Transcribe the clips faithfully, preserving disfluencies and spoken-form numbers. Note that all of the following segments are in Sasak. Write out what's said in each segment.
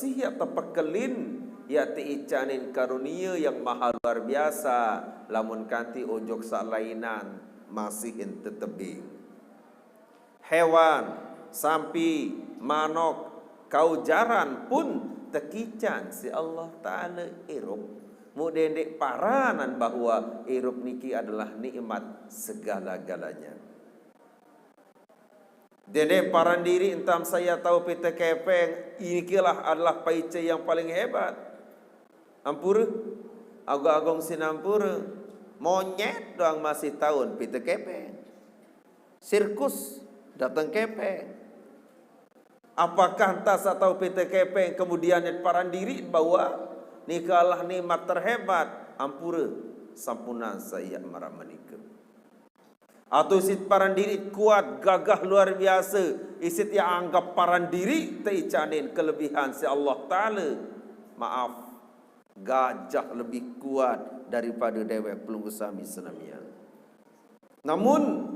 masih ya tepekelin, ya teicanin karunia yang maha luar biasa, lamun kanti ojok salainan masih ente tebing. Hewan, sampi, manok, kaujaran pun tekican si Allah Ta'ala irup. Mu dende paranan bahwa irup niki adalah nikmat segala-galanya. Dende paran diri entam saya tahu pite kepeng, inikilah adalah paice yang paling hebat. Ampura, agung-agung sinampura, monyet doang masih tahun pite kepeng. Sirkus datang kepeng. Apakah entah satau pite kepeng kemudian paran diri bahwa nikalah nikmat terhebat? Ampura, sampuna saya marah menikah. Atau isit paran diri kuat, gagah luar biasa, isit yang anggap paran diri teicanin kelebihan si Allah Ta'ala. Maaf, gajah lebih kuat daripada dewek pelunggu sami senamian. Namun,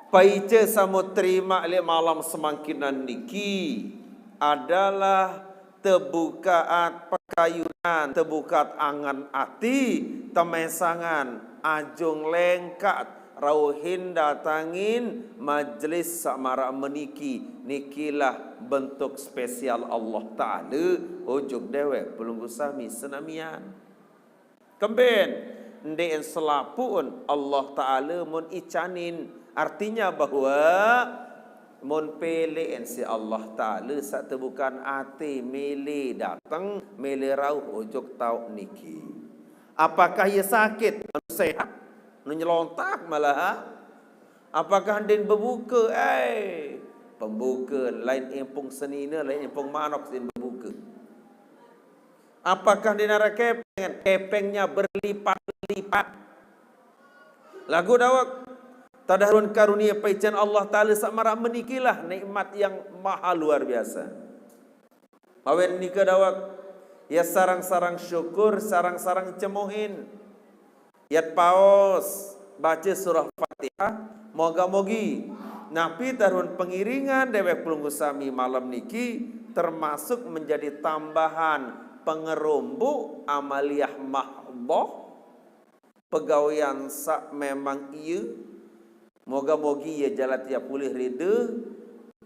paice samo terima le malam semangkinan niki adalah tebukaat pekayunan, tebukaat angan ati, temesangan, ajung lengkat, rauhin datangin majelis samara meniki, nikilah bentuk spesial Allah Ta'ala, ujug dewek pelunggu sami senamian. Kemben, ndeen selapuun Allah Ta'ala mun icanin. Artinya bahwa mun peleen si Allah Ta'ala satebukan ati mele dateng, mele rauh ujug tauk niki. Apakah ia sakit? Anu sehat, anu nyelontak malaha. Apakah ndin bebuka? Eh, pembuka lain impung senina, lain impung manok sin bebuka. Apakah dinara kepeng? Kepengnya berlipat-lipat. Lagu dawek, tadahun karunia paican Allah Ta'ala samara menikilah nikmat yang maha luar biasa. Mawen nika dawek, ya sarang-sarang syukur, sarang-sarang cemohin. Yat paos baca surah Fatihah, moga-mogi napi tahun pengiringan dewek pelunggu sami malam niki termasuk menjadi tambahan pengerumbuk amaliah mahdoh, pegawean sak memang iya. Moga-mogi ya jalat ya pulih rida,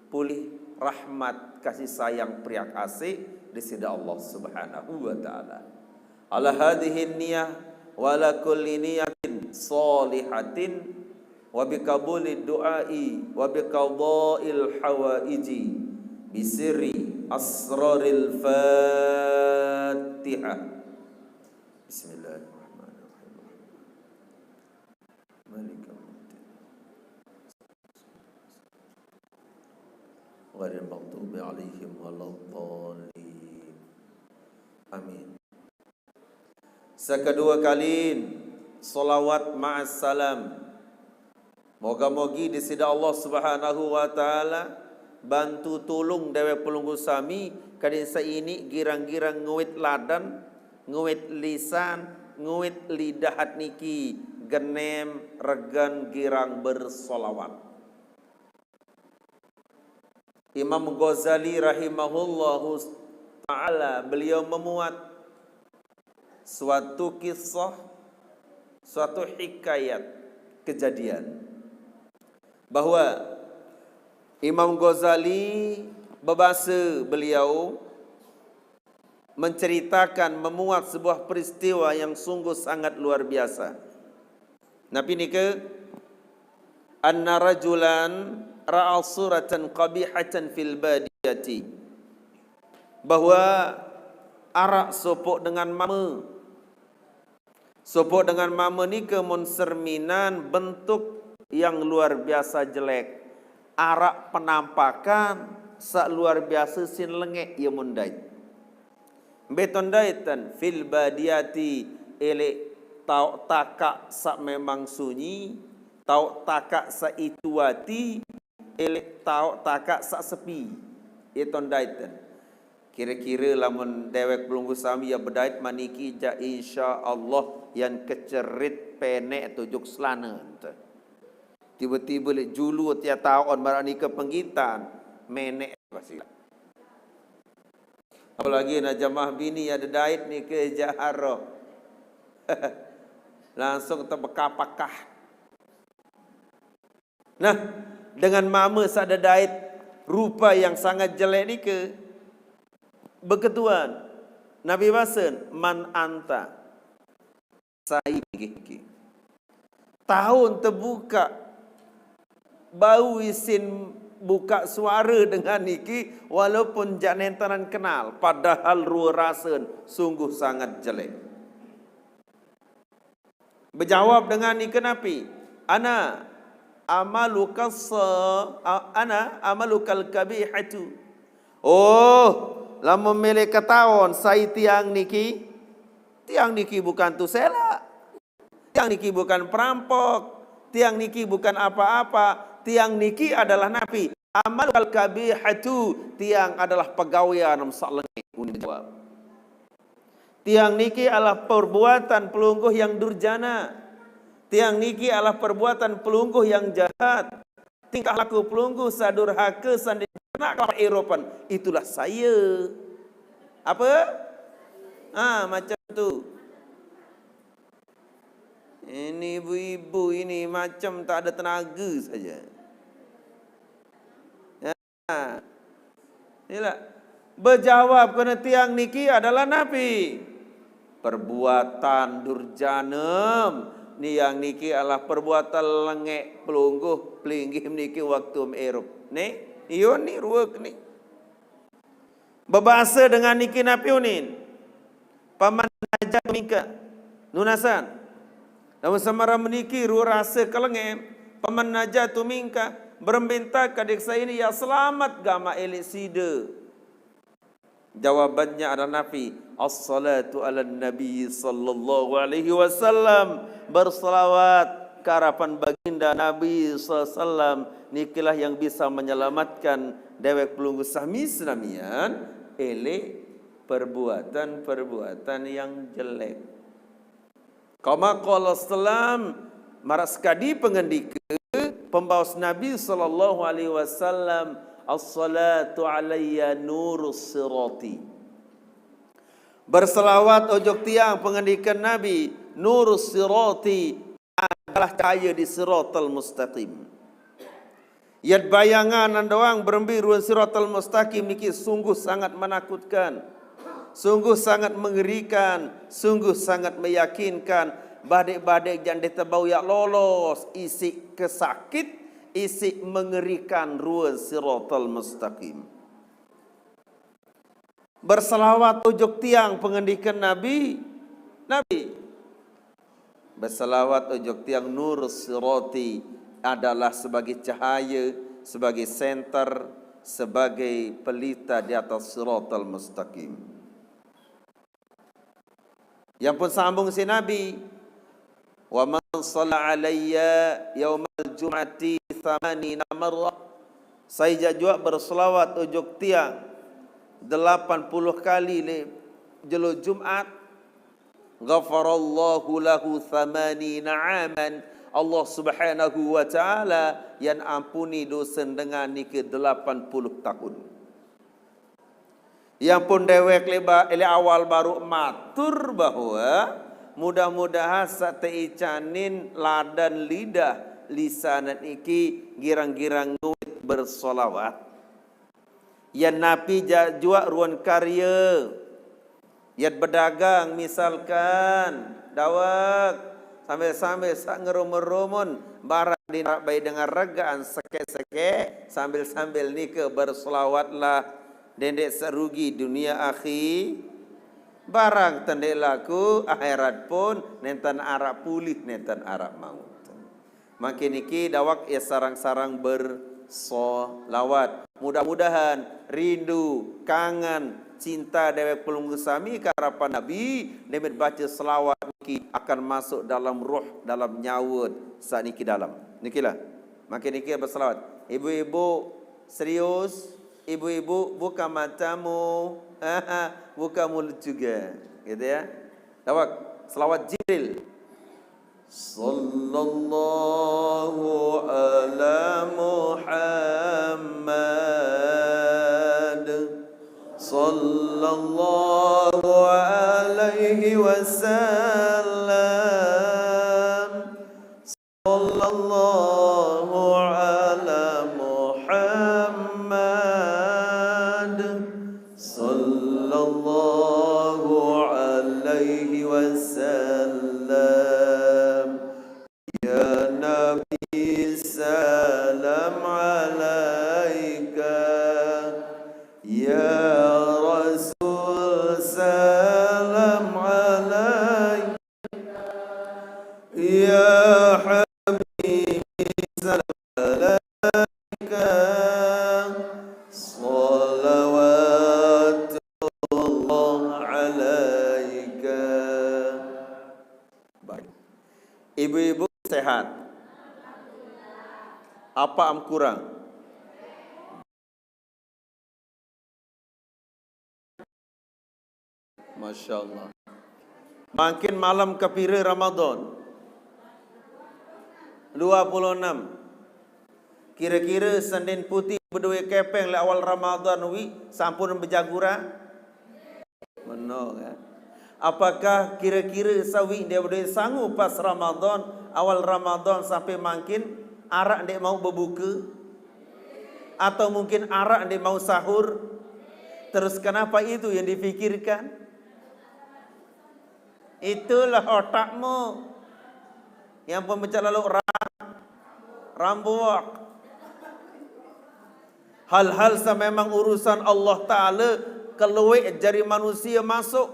pulih rahmat kasih sayang priak asih di sida Allah Subhanahu wa Ta'ala. Ala hadhihi niyah wa ala kulli niyatin sholihatin wa bi qabuli du'ai wa bi qadail hawaiji bi sirri asraril Fatihah. Bismillahirrahmanirrahim. Malikal mulk. Ghairil maghdubi alaihim waladdallin. Amin. Sekadua kali, salawat ma'as salam. Moga-mogi di sida Allah Subhanahu wa Ta'ala bantu tulung dewek pelunggu sami, kadin saini girang-girang nguit ladan, nguit lisan, nguit lidahat niki genem regen girang bersolawat. Imam Ghazali rahimahullahu ta'ala, beliau memuat suatu kisah, suatu hikayat, kejadian, bahwa Imam Ghazali bebasa beliau menceritakan, memuat sebuah peristiwa yang sungguh sangat luar biasa. Napi nika? Anna rajulan ra'a suratan qabihatan fil badiyati. Bahwa arak sopok dengan mama. Sopok dengan mama nika mun serminan bentuk yang luar biasa jelek. Arak penampakan sak luar biasa sin lengek ya mun dait. Beton daiten fil badiyati, elek tauk takak sak memang sunyi, tauk takak sak itu ati, elek tauk takak sak sepi. Iton daiten. Kira-kira lamun dewek pelunggu sami ya bedait maniki ja, insya Allah yan kecerit penek tujuk selana ente. Tiba-tiba lek julu tia taon marani ke penggitan, menek pasti. Apalagi na jamaah bini ya dedait nike jaharo. Langsung tebekapakah. Nah, dengan mama sak dedait rupa yang sangat jelek nike, beketuan Nabi basen, "Man anta?" Sai niki. Taun tebuka bau isin buka suara dengan niki, walaupun jak nentanan kenal, padahal rua rasen sungguh sangat jelek. Bejawab dengan niki napi? "Ana amaluka sa-, a-, ana amalukal kabihatu." Oh, lamun mele ketaon sai tiang niki, tiang niki bukan tusela. Tiang niki bukan perampok. Tiang niki bukan apa-apa. Tiang niki adalah napi? Amalukal kabihatu. Tiang adalah pegawean sak lengeh, unin jawab. Tiang niki adalah perbuatan pelungguh yang durjana. Tiang niki adalah perbuatan pelungguh yang jahat. Tingkah laku pelungguh sadurhaka sanding kena kelapa eropan. Itulah saya. Apa? Ah, macam tu. Ini ibu-ibu ini macam tak ada tenaga saja. Ya. Inilah. Bejawab kena tiang niki adalah napi? Perbuatan durjanem. Niang niki adalah perbuatan lengek pelungguh, pelinggih niki waktu meerup. Ni, iyo ni ruwek ni. Bebasa dengan niki napi unin? Paman najatu mingka. Nunasan. Lamun samaram niki rua rasa kelengem, paman najatu mingka, berembinta kadiksa ini ya selamat gama elik sida. Jawabannya adalah napi? As-salatu ala nabi sallallahu alaihi wasallam. Berselawat ke harapan baginda Nabi sallallahu alaihi wasallam. Nikilah yang bisa menyelamatkan dewek pelungguh sami senamian elik perbuatan-perbuatan yang jelek. Kama qala sallam, marak sekadi pengendika pembaos Nabi sallallahu alaihi wasallam, "As-salatu alayya nurus sirati." Berselawat ojok tiang, pengendikan Nabi, nurus sirati, adalah cahaya di siratal mustaqim. Yat bayangan andoang berembi ruan siratal mustaqim niki sungguh sangat menakutkan, sungguh sangat mengerikan, sungguh sangat meyakinkan. Badek-badek jande tebau yak lolos, isik kesakit, isik mengerikan ruan siratal mustaqim. Berselawat ojok tiang, pengendikan Nabi. Nabi. Berselawat ojok tiang, nurus sirati, adalah sebagai cahaya, sebagai senter, sebagai pelita di atas siratal mustaqim. Yang pun sambung si Nabi, "Wa man shalla alayya yaumal jum'ati thamanina marrah." Sai jak juak berselawat ojok tiang delapan puluh kali le jelo Jumat, ghafarallahu lahu thamanina aman. Allah Subhanahu wa Ta'ala yang ampuni dosa dengan niki delapan puluh tahun. Yang pun dewek leba ele awal baru matur bahwa mudah-mudahan sak teicanin ladan lidah lisanan iki girang-girang nguit bersolawat. Yan napi jak juak ruan karya. Yat bedagang misalkan, dawek, sambil-sambil sak ngerumun-rumun, barang di narak bai dengan regaan sekek-sekek, sambil-sambil nika berselawatlah, dendek serugi dunia akhi, barang tendek laku, akhirat pun, nentan arak pulih, nentan arak maut. Makin niki dawek ya sarang-sarang bersolawat. Mudah-mudahan rindu, kangen, cinta dewek pelungguh sami ke harapan Nabi, demit baca selawat niki akan masuk dalam roh, dalam nyawa sak niki dalam. Nikilah. Makin niki berselawat. Ibu-ibu serius, ibu-ibu buka matamu, buka mulut juga, gitu ya. Dawek, selawat Jibril. Sallallahu ala Muhammad. Sallallahu الله عليه وسلم. صلى الله على محمد. صلى الله عليه وسلم. يا نبي سلام عليك. يا رسول سلام عليك. يا حبيبي سلام عليك. صلوات الله عليك. Baik. Ibu-ibu sehat? Apa am kurang? Masya Allah. Mangkin malam kapira Ramadan? Dua puluh enam. Kira-kira sandin putih badua kepeng lek awal Ramadan wi sampun bejagura? Meno kan? Apakah kira-kira sawi ndeq badua sangu pas Ramadan, awal Ramadan sampai mangkin araq ndeq mau bebuke? Atau mungkin araq ndeq mau sahur? Terus kenapa itu yang dipikirkan? Itulah otakmu yang pemecah lalu ra-, rambuak. Hal-hal sememang urusan Allah Ta'ala kelueq jari manusia masuk.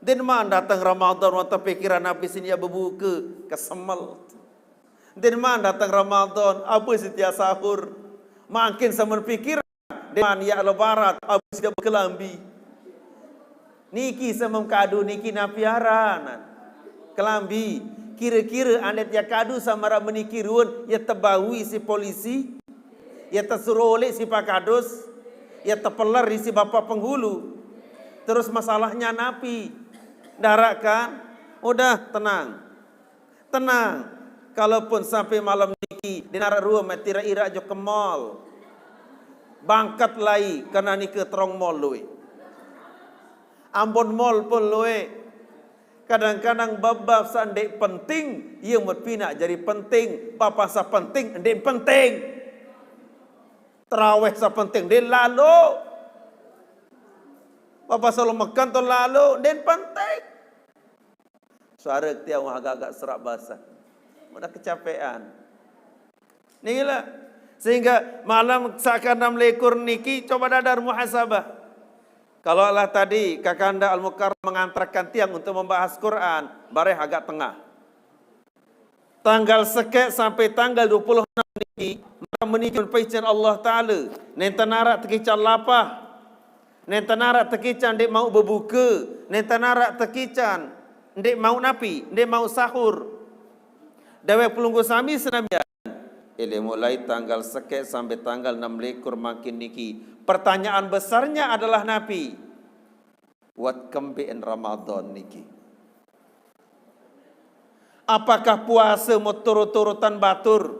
Ndeqman dateng Ramadan, wah tepikiran ape sine bebuke, kesemel. Ndeqman dateng Ramadan, ape side sahur. Mangkin semen pikiran, ndeqman yaq lebaran, ape side bekelambi. Niki semem kadu niki napi aranan? Kelambi. Kire-kire andeq tiaq kadu samaraq meniki ruen, ye tebawi siq polisi, ye tesuruh oleq siq Pak Kadus, ye tepeler isiq Bapak Penghulu. Terus masalahnya napi? Ndaraq kan? Udah, tenang. Tenang. Kalaupun sampai malem niki, ndeq naraq ruen, meq tiraq-iraq jok ke mall. Bangket lai, karena nike trong mall lueq. Ambon mall pun lueq. Kadang-kadang bab-bab saq ndeq penting, ie mut pinaq jari penting. Bab-bab saq penting, ndeq penting. Terawih saq penting, ndeq lalo. Bab-bab saq lom meken to lalo, ndeq penting. Suare tiang wah agak-agak serak basah. Udah kecapean. Niki lah. Sehingga malam saq keenam likur niki coba dadar muhasabah. Kalau Allah tadi, Kakanda Al-Mukarram mengantarkan tiang untuk membahas Quran, bareh agak tengah. Tanggal sekeq sampai tanggal dua puluh enam niki, malam meniki pun peicen Allah Taala, nenten araq tekican lapah, nenten araq tekican ndeq mauq bebuke, nenten araq tekican ndeq mauq napi, ndeq mauq sahur. Dawek pelungguh sami senamian. Leq mulai tanggal sekeq sampai tanggal enam likur mangkin niki, pertanyaan besarnya adalah napi? Wah kembeqn Ramadan niki? Apakah puase mut turut-turutan batur?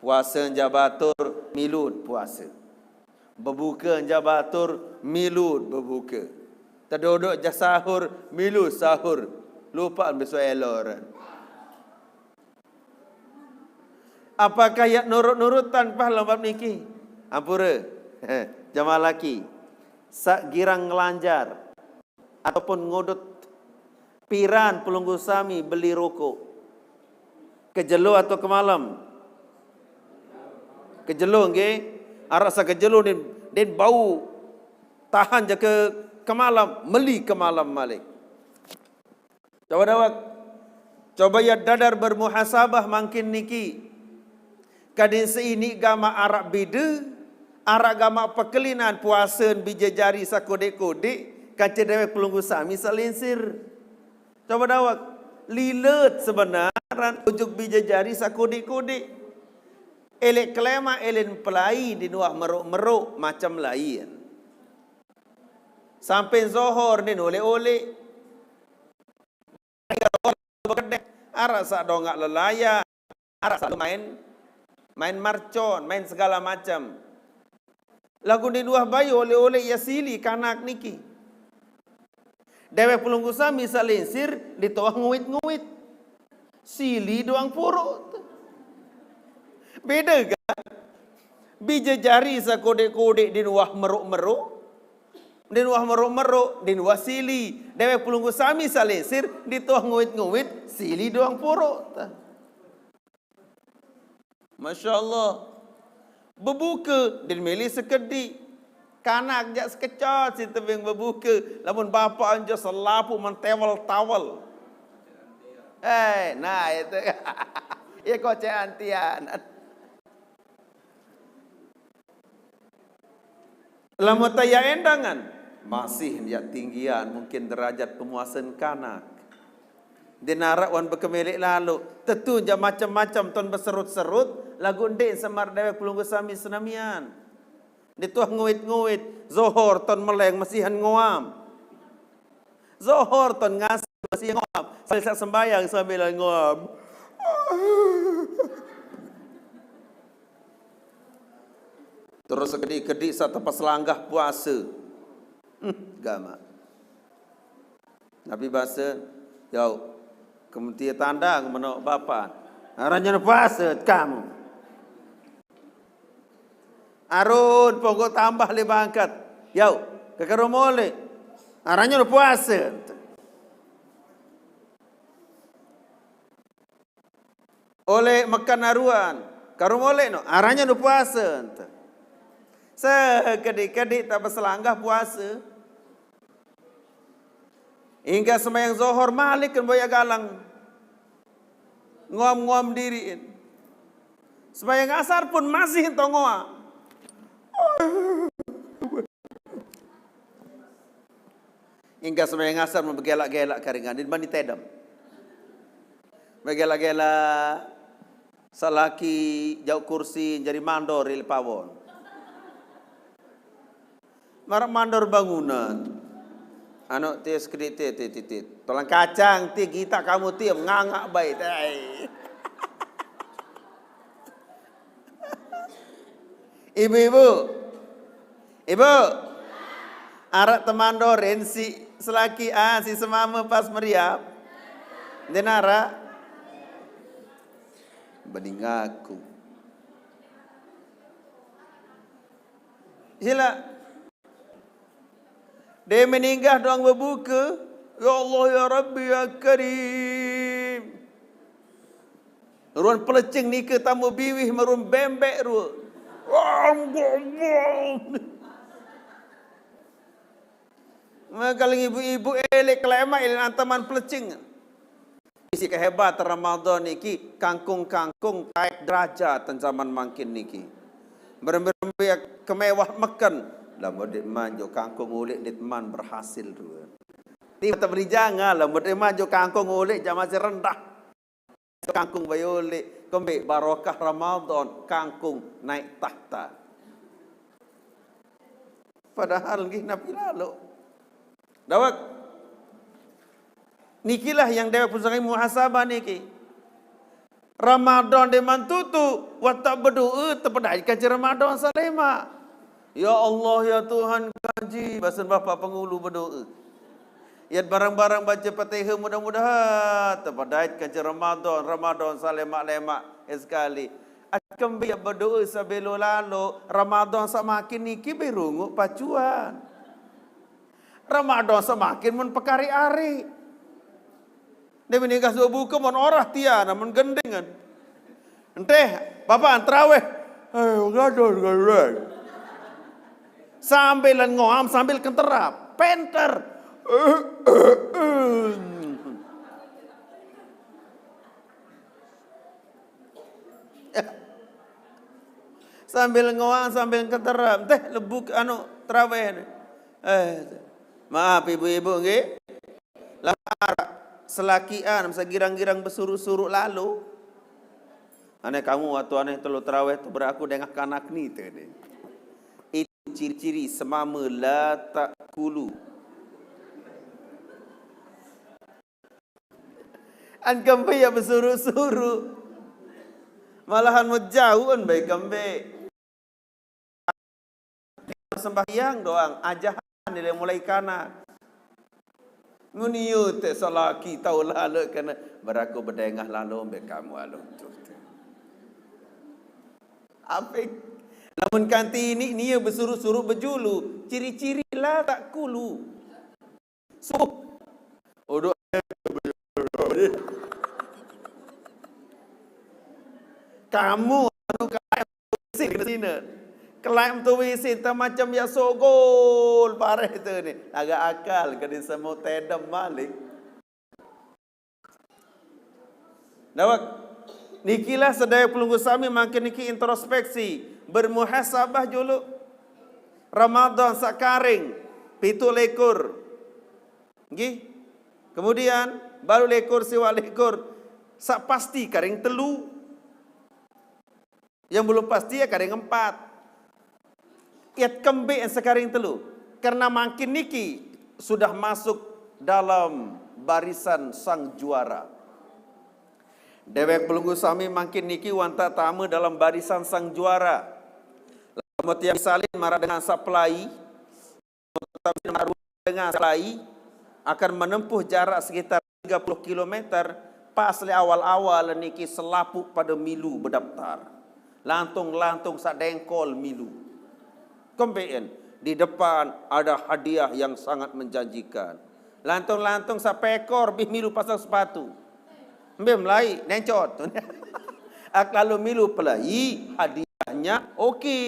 Puase jaq batur, milu puase. Bebuke jaq batur, milu bebuke. Tedodoq jaq sahur, milu sahur. Lupaq besoq eloran. Apakah yaq nurut-nurutan pah lem bab niki? Ampure. Jamaah laki. Saq girang ngelanjar ataupun ngudut, piran pelungguh sami beli rokok? Kejelo atau kemalem? Kejelo, nggih. Araq saq kejelo ndeqn, ndeqn bau. Tahan jaq ke kemalem, meli kemalem malik. Coba dawek. Coba yaq dadar bermuhasabah mangkin niki. Kadin seiniq gamaq araq bede, araq gamaq pekelinan puasen bije jari sakodeq-kodeq, kance dewek pelungguh sami saq linsir. Coba dawek. Lilet sebenaran ujung bije jari sakodeq-kodeq. Eleq kelemaq elen pelai din wah meroq-meroq macem lain. Sampe zohor din oleq-oleq. Bekedek, araq saq dongaq lelayan, araq saq main, main marcon, main segala macem. Laguq ndeqn uah bayu oleq-oleq ie sili kanak niki. Dewek pelunggu sami salinsir ditoah nguwit-nguwit. Sili doang puruk. Beda kan? Bije jari sakodik-kodik din wah meruk-meruk. Din wah meruk-meruk, din wah sili. Dewek pelunggu sami salinsir ditoah nguwit-nguwit, sili doang puruk. Masya Allah. Bebuke, din mele sekedik. Kanak jak sekecot si tebing bebuke. Lamun bapak anjo selapuq mentewel-tawel. Eh, nah itu. Ya kocean tian. Lamun taya endangan, masih ya tinggian mungkin derajat pemuasan kanak. Din araq wan bekemeleq lalo, tetu jaq macem-macem ton beserut-serut, laguq ndeq semar dewek pelungguh sami senamian. Ditoah nguwit-nguwit, Zohor ton meleng mesihan ngoam. Zohor ton ngasih mesihan ngoam. Sambil saq sembayang sambilan ngoam. Terus sekedik-kedik saq tepeselanggah puase. Hmm, gamaq. Napi base, "Yauq, kemutie tandang menoq Bapa." "Aran nyono puase kamu." Arun pongkoq tambah leq bangket. "Yauq, kekero moleq." "Aran nyono puase." Oleq mekan aruan, "Karo moleq no, aran nyono puase." Sekedik-kedik tepeselanggah puase. Hingga sembahyang Zohor malik ken boyaq galang. Ngoam-ngoam diriqn. Sembahyang Asar pun masih ento ngoam. Hingga sembahyang Asar mun begelaq-gelaq karingan, din mani tedem. Begelaq-gelaq, salaki jauq kursi jari mandor leq pawon. Maraq mandor bangunan. Anu, tie sekedik tie, tie titit. Tolang kacang, tie gitaq kamu, tie ngangaq bae. Tai. Ibu-ibu. Ibu. Araq temandorin si selaki, ah, si semame pas meriap. Ndeqn araq. Beningaku. Silaq. Deq meq ninggah doang bebuke, "Ya Allah, ya Rabbi, ya Karim." Ruan pelecing nike tame biwih merun bembeq rue. Maka ibu-ibu eleq kelemaq ilen anteman pelecing. Isiq kehebatan Ramadan niki, kangkung-kangkung taek derajat ten zaman mangkin niki. Berembe-rembe kemewah meken, lamun ndeqman jok kangkung uleq ndeqman berhasil rue. Tiba tebeli jangan, lamun ndeqman jok kangkung uleq jaq masih rendah. Kangkung bae uleq, kembeq barokah Ramadan, kangkung naik tahta. Padahal nggih napi lalo. Dawek. Nikilah yang dewek pusaka muhasabah niki. Ramadan ndeqman tutuq, wataq bedoe tepedait kance Ramadan saq lemaq. Ya Allah, ya Tuhan kaji, basen Bapak Pengulu bedoe. Yat barang-barang bace Fatihah mudah-mudahan tepedait kance Ramadan, Ramadan saq lemaq-lemaq sekali. Atkembe bedoe saq belo lalo, Ramadan saq mangkin niki berunguq pacuan. Ramadan semakin mun pekari-ari. Ndeq meq ninggah subuh buke mun orah tian, mun gendingan. Enteh, Bapak, terawih. Eh, ngadon, ngadon. Sambilan ngoam, sambil kenterap. Penter. Sambil ngoang, sambil keterap. Teh, lebuk anu, terawih. Eh, maaf ibu-ibu nggih. Lah, selakian, masa girang-girang besuruk-suruk lalu. Aneh kamu, waktu aneh telu terawih tu beraku dengah kanak ni, teh, deh. Itu ciri-ciri semame la takulu. An kembe ya besuruk-suruk. Malahan mejauhan bae kembe. Sembahyang doang, ajahan nilai mulai kanak. Mun iya te salaki tau lalu kena beraku bedengah lalu ambil kamu lalu tu. Apik. Lamun kanti ini nia besuruk-suruk bejulu, ciri-ciri lah tak kulu. Suh. Udah. Kamu anu kain sini. Klaim tu wisin tak macam ya sogol pareh tu ni. Agak akal ke di semua tedem malik. Dawak. Nikilah sedaya pelunggu sami mangkin niki introspeksi, bermuhasabah juluk. Ramadan sakaring pitu likur. Nggih. Kemudian baru likur siwak likur sak pasti karing telu. Yang belum pasti ya karing empat. Iat kembe yang sakaring telu. Karena mangkin niki sudah masuk dalam barisan sang juara. Dewek pelunggu sami mangkin niki wanta tama dalam barisan sang juara. Lamun tiang salin marah dengan sak pelai, dengan sak pelai akan menempuh jarak sekitar tiga puluh kilometer, pas le awal-awal niki selapuq pada milu bedaftar. Lantung-lantung sak dengkol milu. Kembe'en, di depan ada hadiah yang sangat menjanjikan. Lantung-lantung sak pekor bih milu pasang sepatu. Mbe melai, nencot. Ak lalu milu pelai, hadiahnya oke.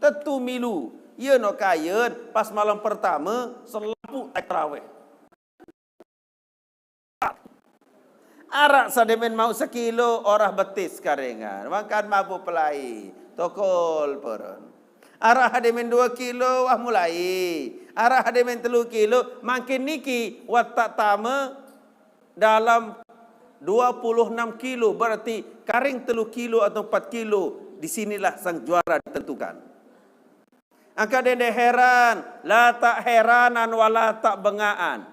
Tetu milu. Ye no kayen, pas malam pertama, selapuq taraweh. Arak sademen mau sekilo, orah betis karingan. Makan mabuk pelai. Tokol purun. Arak hademen dua kilo, wah mulai. Arak hademen telu kilo, mangkin niki watak tama dalam dua puluh enam kilo, berarti karing telu kilo atau empat kilo. Di sinilah sang juara ditentukan. Angka dendek heran, la tak heranan wala tak bengaan.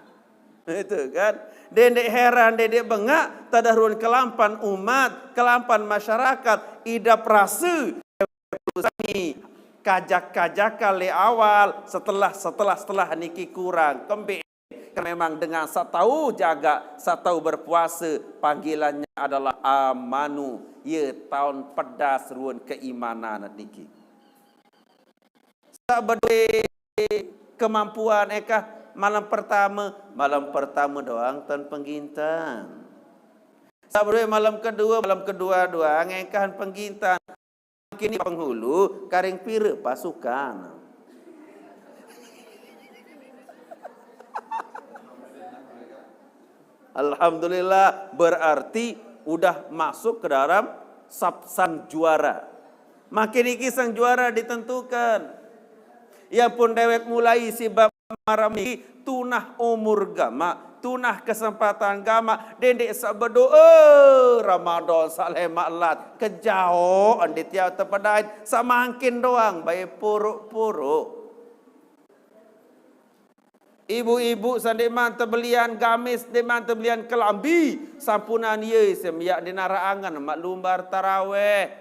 Itu kan. Dendek heran, dendek bengak, tadah ruan kelampan umat, kelampan masyarakat, idap rasa sami kajak-kajakan le awal, setelah, setelah, setelah niki kurang. Kembe memang dengan satau jaga, satau berpuasa, panggilannya adalah amanu. Ye taun pedas ruan keimanan niki. Sak bedoe kemampuan ekah malam pertama, malam pertama doang tan penggintan. Sak bedoe malam kedua, malam kedua doang ekah penggintan. Kini penghulu karing pira pasukan. Alhamdulillah, berarti udah masuk ke dalam sap sang juara. Makin iki sang juara ditentukan. Ya pun dewek mulai si bab maram iki tunah umur gamak, tunah kesempatan gamak, dendek sak bedoa Ramadan sak lemak lat kejauh andi tiap tepedain sak mangkin doang bae puruk-puruk. Ibu-ibu sandeqman tebelian gamis, ndeqman tebelian kelambi, sampunan ie sembiak ndeq naraq angen maq lumbar taraweh.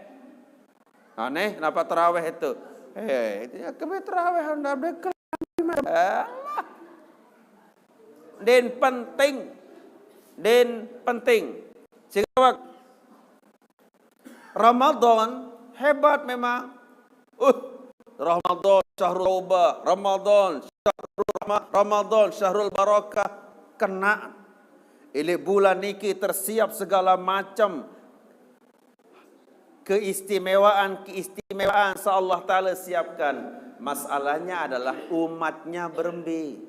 Aneh, napa taraweh itu? Eh, itu ya kebe taraweh ndak ada kelambi, Mas. Alah. Ndeqn penting. Ndeqn penting. Sehingga wak-, Ramadan hebat memang. Uh, Ramadan syahrul taubah, Ramadan syahrul rahmah, Ramadan syahrul barakah. Kena. Ile bulan niki tersiap segala macam keistimewaan-keistimewaan sa Allah Ta'ala siapkan. Masalahnya adalah umatnya berembe.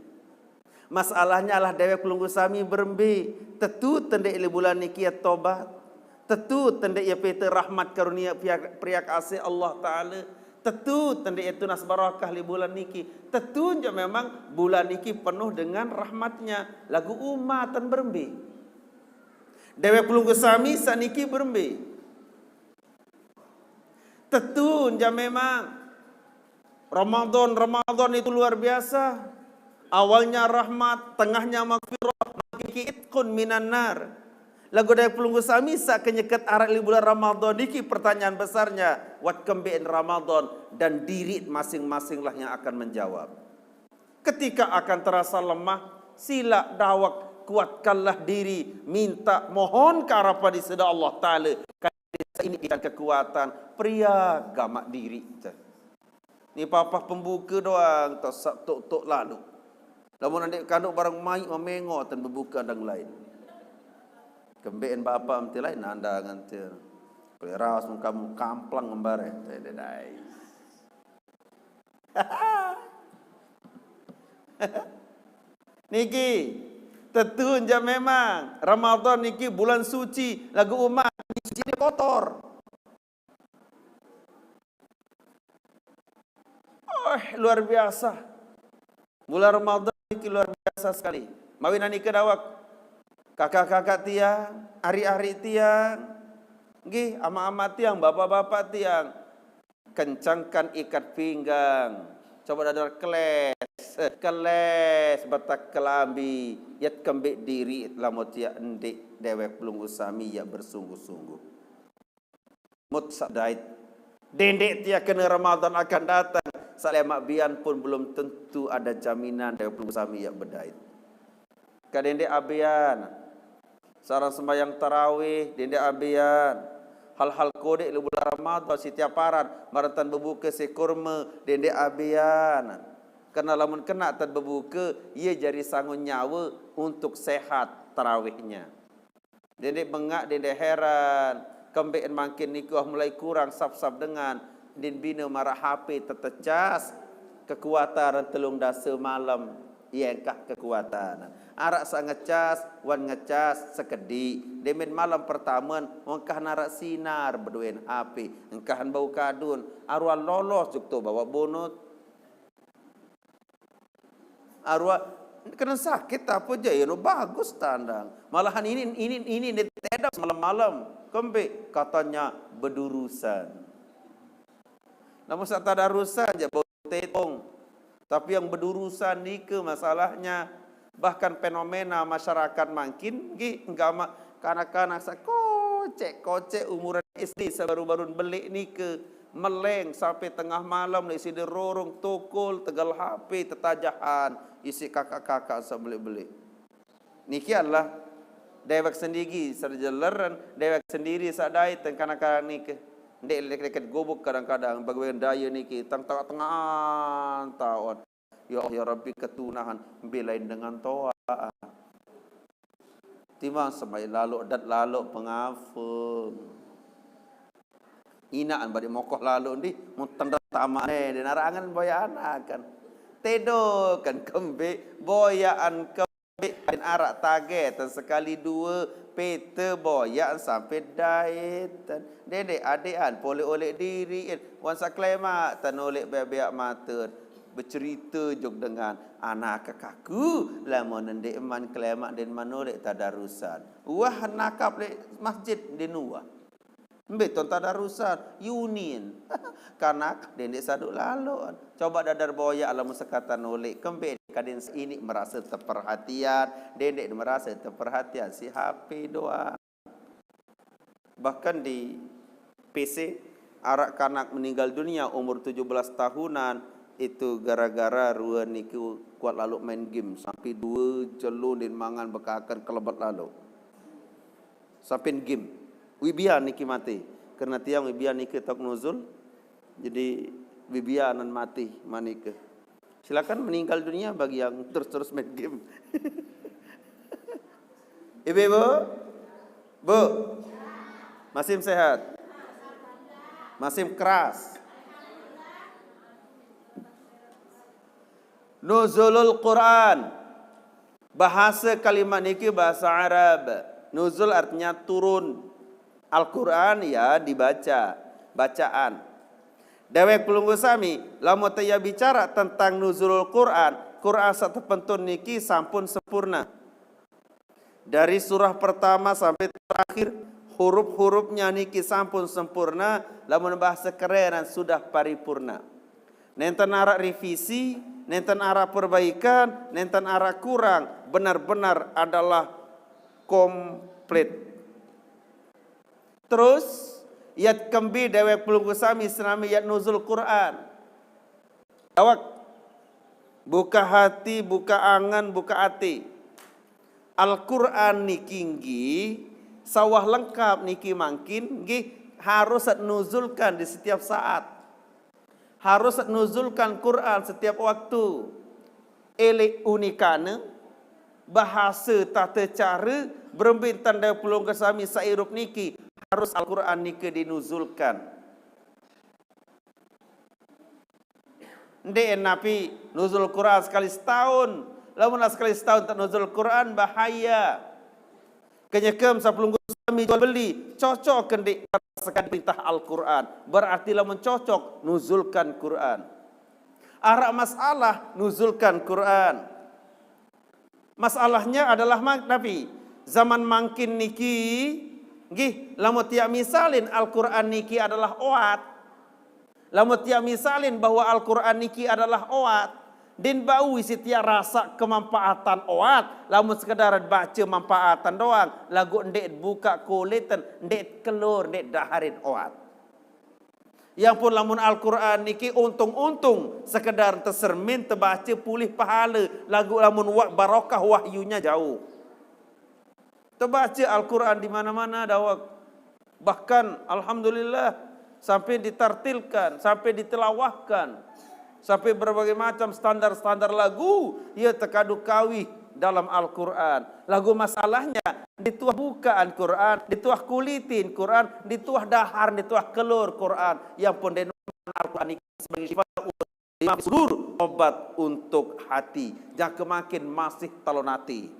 Masalahnya adalah dewek pelungguh sami berembe. Tetu tendeq ile bulan niki ye tobat. Tetu tendeq ye pete rahmat karunia pia-, pria kasih Allah Ta'ala. Tetu tendeq ye tunas barakah li bulan niki. Tetu njuk memang bulan niki penuh dengan rahmatnya. Laguq umat tan berembe. Dewek pelungguh sami saq niki berembe. Tetu njuk memang Ramadan, Ramadan itu luar biasa. Awalnya rahmat, tengahnya maghfirah, mangkin niki itqun minan nar. Laguq dewek pelungguh sami saq kenyeket araq li bulan Ramadan niki pertanyaan besarnya, wat kembeqn Ramadan, dan diriq masing-masinglah yang akan menjawab. Ketika akan terasa lemah, Sila dawek, kuatkanlah diri, minta, mohon ke harapan di sida Allah Taala. Kan ini ikan kekuatan, pria gamak diri. Ni papah pembuka doang, tak sak tok-tok lalu. Lamun adik kanduk barang mai, mamengo tan bebuka dang lain. Kembe'en bapa menti lain nandangan te. Peraos mun kamu kamplang ngembare. Tededai. Niki, tetun ja memang. Ramadan niki bulan suci, lagu umat, suci ini kotor. Oh, luar biasa. Bulan Ramadan niki luar biasa sekali. Mawinan niki dawek. Kakak-kakak tiang, ari-ari tiang, nggih, ama-ama tiang, bapak-bapak tiang. Kencangkan ikat pinggang. Coba dadar keles, keles betak kelambi. Yat kembik diri lamun tiang ndeq dewek pelungguh sami yaq bersungguh-sungguh. Mut sak dait. Dendeq tiang kene Ramadan akan datang, saq lemaq bian pun belum tentu ada jaminan dewek pelungguh sami yaq bedait. Ka dendeq abean. Sareng sembahyang tarawih, dendeq abean. Hal-hal kodeq leq bulan Ramadan, sitiap paran, maraq tan bebuke siq kurme, dendeq abean. Karena lamun kenaq tan bebuke, ie jari sangun nyawe untuk sehat tarawihnya. Dendeq bengaq, dendeq heran, kembeqen mangkin nike wah mulai kurang sap-sap dengan, ndin bine maraq H P tetecas, kekuatan telung dase malem. Ie engkah kekuatan. Araq saq ngecas, wan ngecas sekediq. Demen malem pertamen, engkah naraq sinar bedoen H P, engkahan bau kadun, aruan lolos juk to bawaq bonot. Aruan kenen sakit ape jaq, ye no bagus tandang. Malahan ini, ini, ini ditedap malem-malem. Kembeq? Katanya bedurusan. Lamun saq tadarusan jaq bau tetong. Tapi yang bedurusan nike masalahnya, bahkan fenomena masyarakat mangkin nggih, enggamaq kanak-kanak saq koceq-koceq umuran S D saq baru-barun beleq nike, meleng sampe tengah malem leq side rorong tokol tegel H P tetajahan isiq kakak-kakak saq beleq-beleq. Niki adalah dewek sendiri saq jeleren, dewek sendiri saq dait, kanak-kanak nike. Ndeq leket-leket gubuk kadang-kadang, begawean daye niki, tang tengaq-tengaq taon. Ya Allah, ya Rabbi, ketunahan, mbe lain dengan toaq. Timaq semaiq laloq, dat laloq, pengafem. Inaqn badeq mokoh laloq ndih, mun tendrem tamaqne, ndeq naraq angen boyaq anak kan. Tedoken kembeq, boyaqan kembeq, adin araq tagetan sekali due, pete boyaqan sampe daetan. Dendeq adeqan, poleq-oleq diriqn, wan saq kelemaq, tan oleq beaq-beaq maten. Becerite jok dengan, anak kekaku, lamun ndeqman kelemaq ndeqman oleq tadarusan. Wah, nakap leq masjid ndeqn uah. Mbe ton tadarusan? Yunin. Kanak dendeq saduq laloqn. Coba dadar boyaq lamun sekatan oleq, kembeq kadin saq iniq merase teperhatian, dendeq merase teperhatian siq H P doang. Bahkan di P C, araq kanak meninggal dunia umur tujuh belas tahunan, itu gara-gara rue niki kuat laloq main game, sampe due jelo ndeqn mangan bekaken kelebet laloq. Sampe game. Wibian niki mate. Karena tiang wibian niki tok nuzul, jadi wibianan mate manike. Silakan meninggal dunia bagi yang terus-terus main game. Ibu-ibu? Bu? Masih sehat? Masih keras? Nuzulul Quran. Bahasa kalimat niki bahasa Arab. Nuzul artinya turun. Al-Quran ya dibaca, bacaan. Dewek pelungguh sami, lamun te ya bicara tentang nuzulul Quran, Quran saq tepentun niki sampun sempurna. Dari surah pertama sampai terakhir, huruf-hurufnya niki sampun sempurna, lamun bahasa kerenan sudah paripurna. Nenten araq revisi, nenten araq perbaikan, nenten araq kurang, benar-benar adalah komplit. Terus, yat kembe dewek pelungguh sami senami yat nuzul Quran. Dawek. Buka hati, buka angan, buka ati. Al-Qur'an niki nggih, sawah lengkap niki mangkin nggih harus nuzulkan di setiap saat. Harus nuzulkan Qur'an setiap waktu. Elek unikane, bahasa, tata cara, berembin tanda pelungguh sami sairup niki harus Al-Qur'an niki dinuzulkan. Ndeq napi nuzul Quran sekali setahun. Lamun sekali setahun tak nuzul Quran, bahaya. Kenyekem sepelungguh sami jual beli, cocok kendik sekali perintah Al-Quran. Berarti lamun cocok, nuzulkan Quran. Araq masalah, nuzulkan Quran. Masalahnya adalah ma-, napi? Zaman mangkin niki, nggih, lamun tiang misalin Al-Quran niki adalah oat. Lamun tiang misalin bahwa Al-Quran niki adalah oat, din bau isi tiang rasa kemanfaatan oat, lamun sekedar baca manfaatan doang, laguq ndeq buka kuliten, ndeq kelor, ndeq daharin oat. Yang pun lamun Al-Quran niki untung-untung sekedar tesermin, tebaca, pulih pahale, laguq lamun wak barokah wahyunya jauh. Tebaca Al-Quran di mana-mana dawek. Bahkan, alhamdulillah, sampai ditartilkan, sampai ditilawahkan, sampai berbagai macam standar-standar lagu, ia terkadu kawih dalam Al-Quran. Lagu masalahnya, dituah bukaan Quran, dituah kulitin Quran, dituah dahar, dituah kelor Quran. Yang pun denoman Al-Quran ini sebagai syifa lima sudur, obat untuk hati. Jangke mangkin masih talon ati.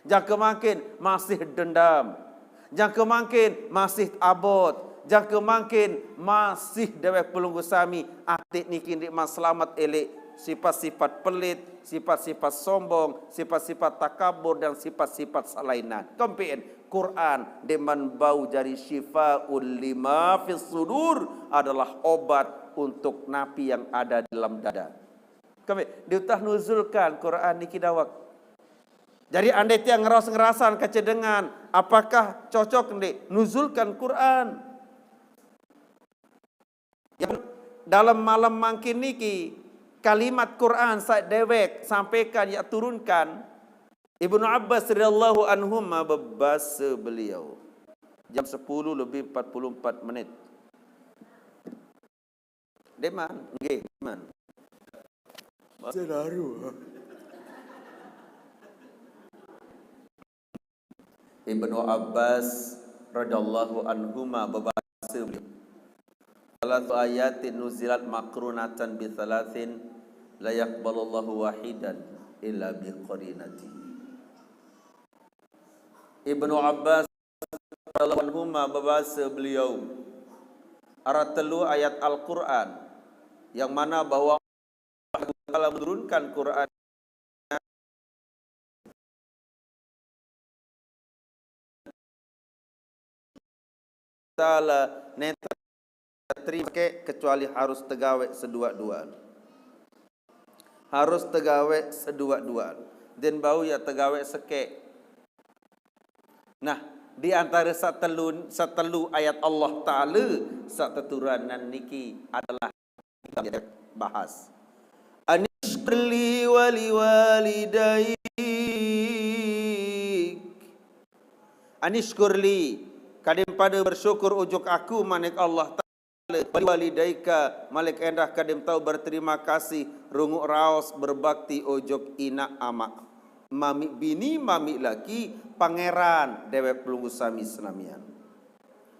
Jangke mangkin masih dendam. Jangke mangkin masih abot. Jangke mangkin masih dewek pelungguh sami, ati niki ndeqman selamet elek sifat-sifat pelit, sifat-sifat sombong, sifat-sifat takabur, dan sifat-sifat selainan. Kempiin, Quran ndeqman bau jari syifaul lima fis sudur, adalah obat untuk napi yang ada di dalam dada. Kami diutah nuzulkan Quran niki dawek. Jadi andai tiang ngeras-ngerasan kecedengan, apakah cocok ndeq nuzulkan Quran? Ya, dalam malam mangkin niki, kalimat Quran saq dewek sampaikan, yaq turunkan, Ibnu Abbas radhiyallahu anhuma bebase beliau, jam sepuluh lebih empat puluh empat menit. Deman, nggih, deman. Sedaru. Ibnu Abbas radhiyallahu anhuma bebase beliau, "Thalatsu ayatin nuzilat maqrunatan bi thalatsin la yaqbalullahu wahidan illa bi qarinatihi." Ibnu Abbas radhiyallahu anhuma bebase beliau, araq telu ayat Al-Quran yang mana bahwa Allah Taala menurunkan Quran Taala nenten terima kecuali harus tegaweq seduaq-duaq. Harus tegaweq seduaq-duaq. Den bau yaq tegaweq sekeq. Nah, di antare saq telu, saq telu ayat Allah Taala saq teturanan niki adalah bahas. Anishkur li wa liwalidaik. Anishkur li, kadem pade bersyukur ojok aku, manik Allah Taala, wa liwalidaika, malik endah kadem tau berterima kasih runguq raos berbakti ojok inaq amaq, mamiq bini, mamiq laki, pangeran, dewek pelungguh sami senamian.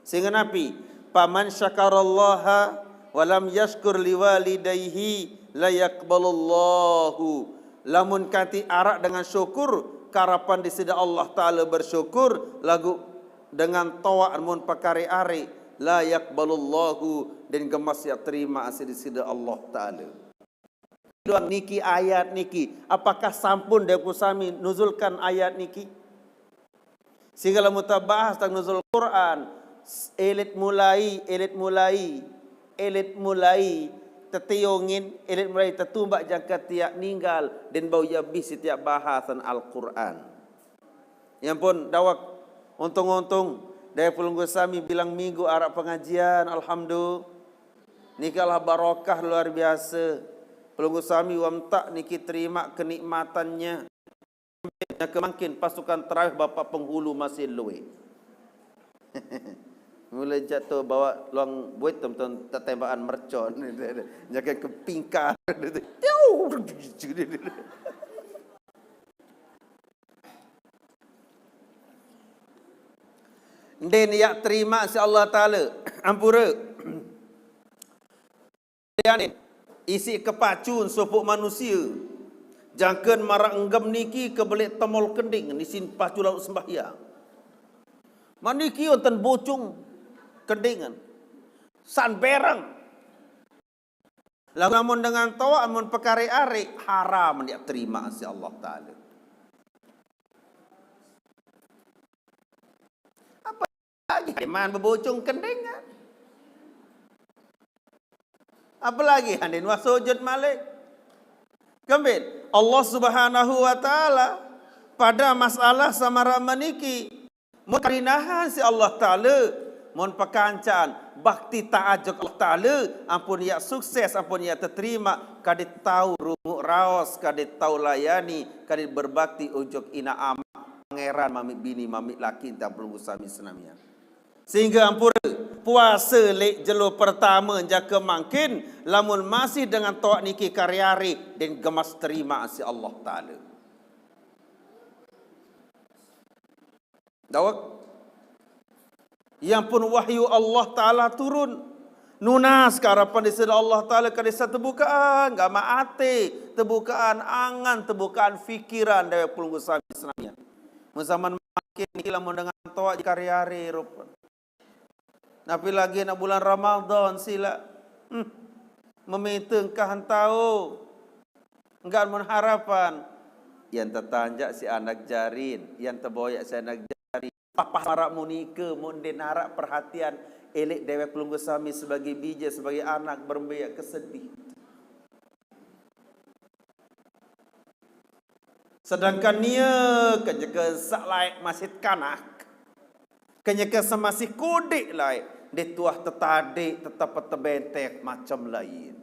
Sehingga napi? Faman syakarallaha wa lam yashkur liwalidayhi la yaqbalullahu. Lamun kanti araq dengan syukur, karapan Deside Allah Taala bersyukur, laguq dengan toaq mun pekare-are, la yaqbalullahu, den gemas yaq terima siq Deside Allah Taala. Doang niki ayat niki. Apakah sampun dewek sami nuzulkan ayat niki? Sehingga lamun tebahas tentang nuzul Quran, s-, elet mulai, elet mulai, elet mulai teteongin, elet mulai tetumbak jangke tiaq ninggal, den bau yaq bih setiap bahasan Al-Quran. Ya ampun, dawek, untung-untung, dewek pelungguh sami bilang minggu araq pengajian, alhamdulillah. Nikalah barokah luar biase. Pelungguh sami wam tak niki terima kenikmatannya. Nyaka mangkin pasukan terawih Bapak Penghulu masih luwe. Mula jatuh bawa luang buit tem-, tem-, tembakan mercon. Nyaka kepingkar. Tiu! Ndin yak terima si Allah Taala. Ampura. Liyane, isi kepacun sopok manusia. Jangken marak enggem niki kebelik temol kending, nisin pacu lalu sembahyang. Maniki wonten bocung kendingan. San bereng. Lamun dengan toa, amun pekare are, haram dia terima si Allah Taala. Apalagi iman bebocung kendingan. Apalagi handin wah sujud malik. Kembin, Allah Subhanahu wa Ta'ala pada masalah samarak meniki, mun karinahan si Allah Ta'ala, mun pekancaan bakti taat jok Allah Ta'ala, ampun yak sukses, ampun yak terima, kadit tau runguk raos, kadit tau layani, kadit berbakti ujok ina ama, pangeran, mamik bini, mamik laki, dan pelungguh sami senamian. Sehingga ampura, puasa lek jelo pertama jaka mangkin, lamun masih dengan toak niki kari-ari, den gemas terima si Allah Taala. Dawek. Yang pun wahyu Allah Taala turun. Nunas karapan di sida Allah Taala ka desa tebukaan, gama ate, tebukaan angan, tebukaan fikiran dewek pelungguh sami senamian. Mun zaman makin niki lamun dengan toak kari-ari rupa. Napi lagi nak bulan Ramadan sila. Hmm. Meminta engkah entau. Enggak mun harapan. Yang tetanjak si anak jarin, yang teboyak si anak jarin. Papah marak munika, mun den arak perhatian, elek dewek pelungguh sami sebagai bija, sebagai anak, berembe yak kesedih. Sedangkan nia kenyeke sak laek masih kanak, kenyeke semasih kodik laek, dek tuah tetadik tetap tebentek macam lain.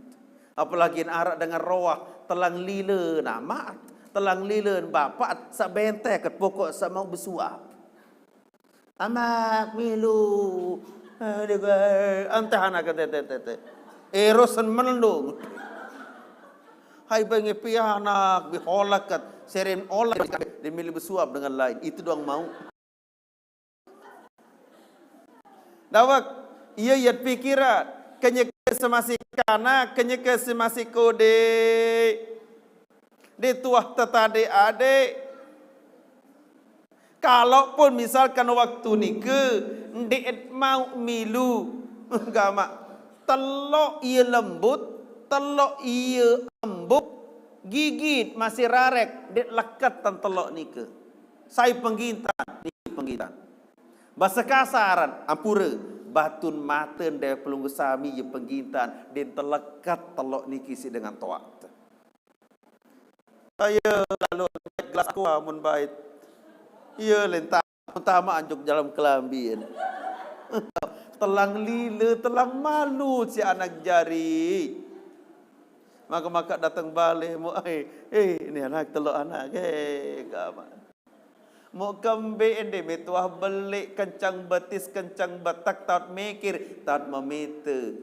Apalagi arak dengan roah telang lila namat, telang lila bapak sak bentek pokok sak mau besuap. Amak milu. Eh, dia ke-, entah anak kata, te, te, te. Erosan melendung. Hai bengi pianak, biholakat, seren oleh, dia milu besuap dengan lain. Itu doang mau. Dawek, iya, iya pikiran. Kenyeke semasih kanak, kenyeke semasih kodik. Di tuah tetade ade. Kalaupun misalkan waktu nike, ndeet mau milu, gamak, telok iya lembut, telok iya embuk, gigit masih rarek, ndeet leket tan telok nike. Sai penggintan, niki penggintan. Basa kasaran, ampura, batun maten dewek pelungguh sami iya penggintan, ndeet leket telok niki si dengan toak. Ayo, lalu gelas aqua mun bait. Iya, lentang utama anjuk dalam kelambi. Telang lila, telang malu si anak jari. Maka-maka datang balik, mu, eh, eh, ini anak telok anak, eh, gamak. Mau kembe ende metuah belik kencang betis, kencang betak, taut mikir, taut memite.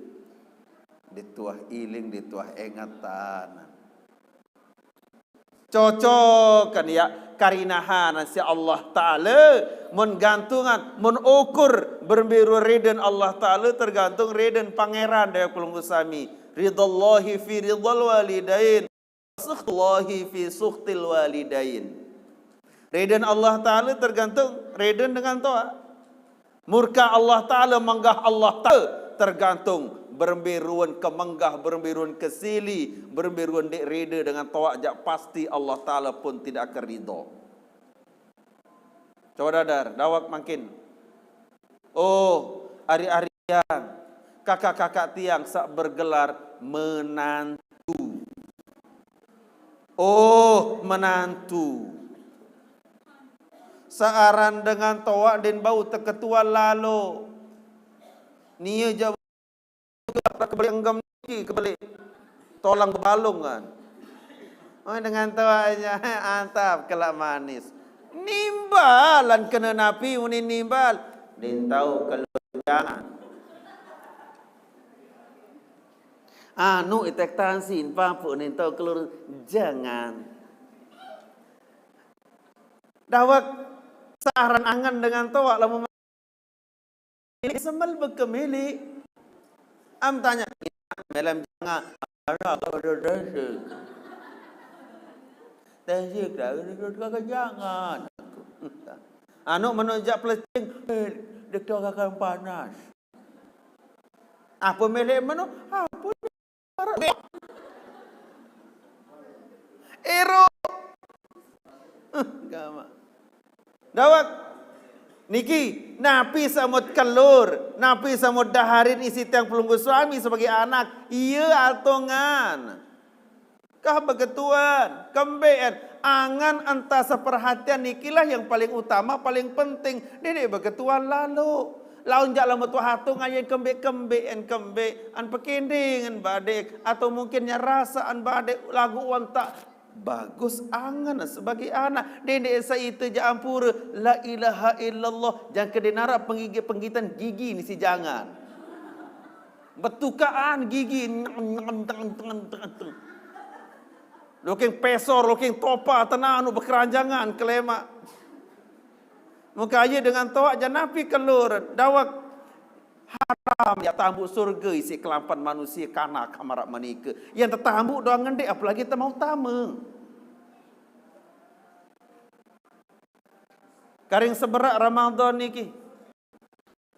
Dituah iling, dituah ingatan. Cocokan ya karinahan si Allah Ta'ala, mun gantungan, mun ukur berembe riden Allah Ta'ala tergantung riden pangeran daya kulungku sami. Ridallahi fi ridal walidain, sukhtullahi fi sukhtil walidain. Riden Allah Ta'ala tergantung riden dengan toa. Murka Allah Ta'ala, menggah Allah Ta'ala, tergantung berembe ruen kemenggah, berembe ruen kesili, berembe ruen dek reda dengan toak jak pasti Allah Ta'ala pun tidak akan ridho. Coba dadar, dawak mangkin. Oh, ari-ari tiang, kakak-kakak tiang sak bergelar menantu. Oh, menantu. Searan dengan toak den bau teketuan lalo. Nia jauh juga kebelik enggam niki kebelik. Tolang bebalung kan. Oh, dengan toaknya, antap, kelak manis. Nimbalan kena napi muni nimbal. Din tau kelur jangan. Anu itek tansin, papu nin tau kelur jangan. Dawak searan angan dengan toak lamun ini semel bekemili. Am tanya, melem jangan. Ada, ada, ada, ada. Tesik dah, ada, ada, ada, jangan. Anu menunjuk pelecing, eh, dia akan panas. Apa milik menu? Apa? Ero. Gama. Dawak. Niki, napi samut kelur, napi samut daharin isi tiang pelungguh suami sebagai anak. Iya atongan. Kah begetuan, kembean, angan entah seperhatian nikilah yang paling utama, paling penting. Dede begetuan lalu. Laun jak lamun tuah atongan yang kembe-kembean kembe, an pekindingan badek, atau mungkinnya rasaan badek lagu wan tak bagus angan sebagai anak. Dede saite jak ampura, la ilaha illallah, jangka denara penggigi penggitan gigi ni si jangan. Betukaan gigi. Loking pesor, loking topa, tenanu bekeranjangan, kelema. Muka aja dengan toak janapi kelur, dawak haram ya tambuk surga isi kelampan manusia kanak hamarak menika. Yang tetambuk doang ngendek apalagi temau tama. Karing seberak Ramadan niki.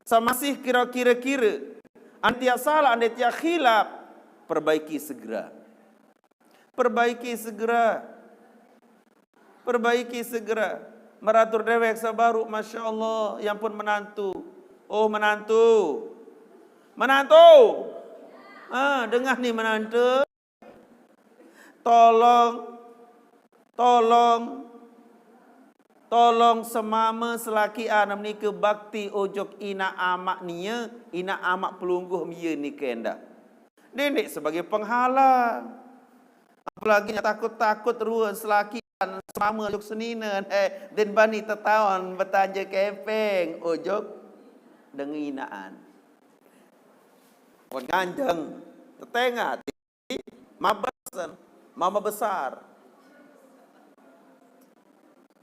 Samasih kira-kira-kira. Anda tiak salah, anda tiak khilaf. Perbaiki segera. Perbaiki segera. Perbaiki segera. Meratur dewek sabaru, Masya Allah, yang pun menantu. Oh, menantu. Menantu. Ah, dengar nih menantu. Tolong, tolong, tolong semama selaki anak menika bakti ojok ina amak nia, ina amak pelungguh mia nika endah. Dendek sebagai penghalang. Apalagi nya takut-takut rua selaki semama ojok senina, eh, den bani tetaon betanja kepeng ojok denginaan. Wan nganjeng, tetengah, mabasen, mama besar.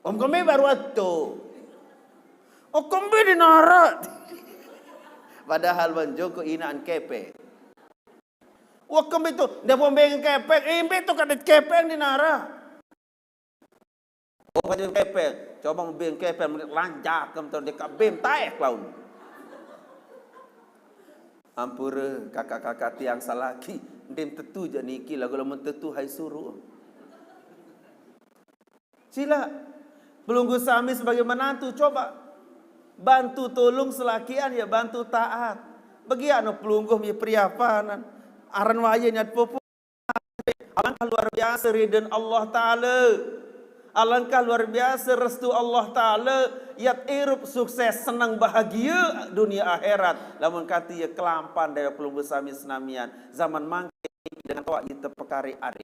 Om kembe baru atu. Oh, kembe di nara. Padahal wan joko inaan kepeng. Wah, kembe tu, dia pun beng kepeng, imbe tu kada kepeng di nara. Oh, kada kepeng. Coba beng kepeng, lanjak kem tu, dia ka bem taek laun. Ampura, kakak-kakak tiang salaki, ndim tetu ja niki, lagu lamun tetu hai suruh. Sila, pelungguh sami sebagai menantu, coba bantu tolong selakian ya, bantu taat. Bagi anu pelungguh mi priapanan, aran waya nyat pupu. Alangkah luar biasa ridho Allah Ta'ala. Alangkah luar biasa restu Allah Ta'ala. Yat irup sukses, senang, bahagia dunia akhirat. Lamun kanti ya kelampan daya pelungguh sami senamian. Zaman mangkin dengan toak kita pekari ari.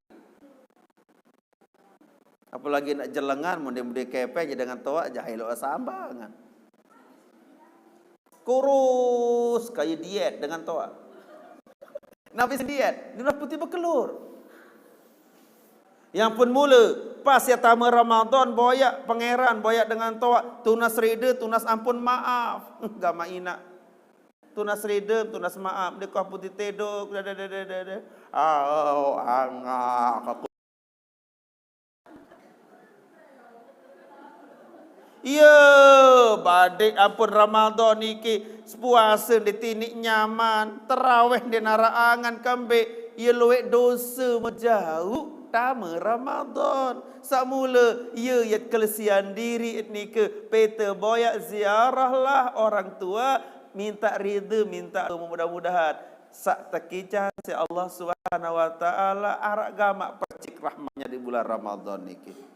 Apalagi nak jelengan, munding-munding kepeng ja dengan toak, jahai lo sambangan. Kurus, kaya diet dengan toak. Napi diet? Dia putih bekelur. Yang pun mula, pas ya tama Ramadan, boyak pangeran, boyak dengan toak, tunas rida, tunas ampun maaf. Gama ina. Tunas rida, tunas maaf. Dia kau putih tedok, dah, dah, dah, dah, dah, dah. Au, angak, aku. Iya, badik ampun Ramadan niki, sepuasa di tinik nyaman, terawih di nara angan kembe, iya luwek dosa mejauh, tama Ramadan. Samula, iya yat kelesian diri it nika, peta boyak ziarahlah orang tua, minta rida, minta mudah-mudahan. Sak tekican si Allah Subhanahu wa Ta'ala arak gamak percik rahmatnya di bulan Ramadan niki.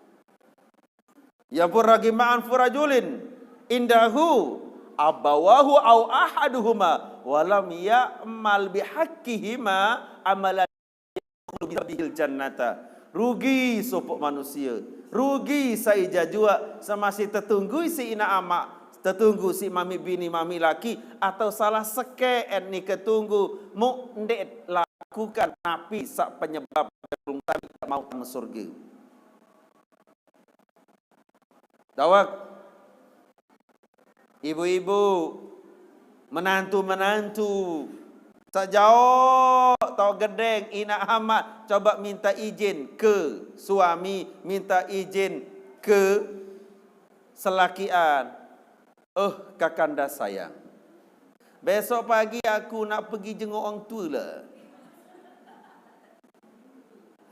Ya pun ragi ma'an furajulin indahu abawahu au ahaduhuma walam ya'mal bihaqqihima amalan bihil jannata. Rugi sopoq manusie. Rugi sai jajua, semasi tetunggui si inaq amaq, tetunggu si mamiq bini mamiq laki, atau salah sekeq nike tunggu, muq ndeq lakukan napi saq penyebab pelungguh sami mauq tame surge. Dawek. Ibu-ibu, menantu-menantu, saq jaoq taoq gedeng, inaq amaq, coba minta izin ke suami, minta izin ke selakian. "Eh, Kakanda sayang, besok pagi aku nak pergi jenguk orang tua lah."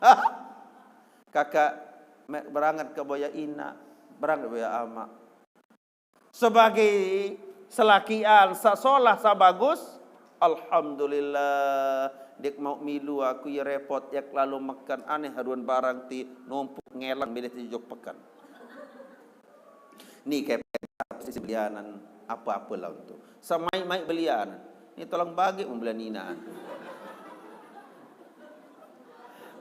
Hah? Kakak, meq beranget ke boyaq inaq, beranget boyaq amaq. Sebagai selakian saq solah, saq bagus, alhamdulillah, ndeq mauq milu aku ie repot, ie lalo meken, aneh aruan barang ti numpuk ngeleng mele tejok peken. Ni kepeng sisi belianan ape-ape laun tu. Semaiq-maiq belian. Ni tolong bagi membelian inaq.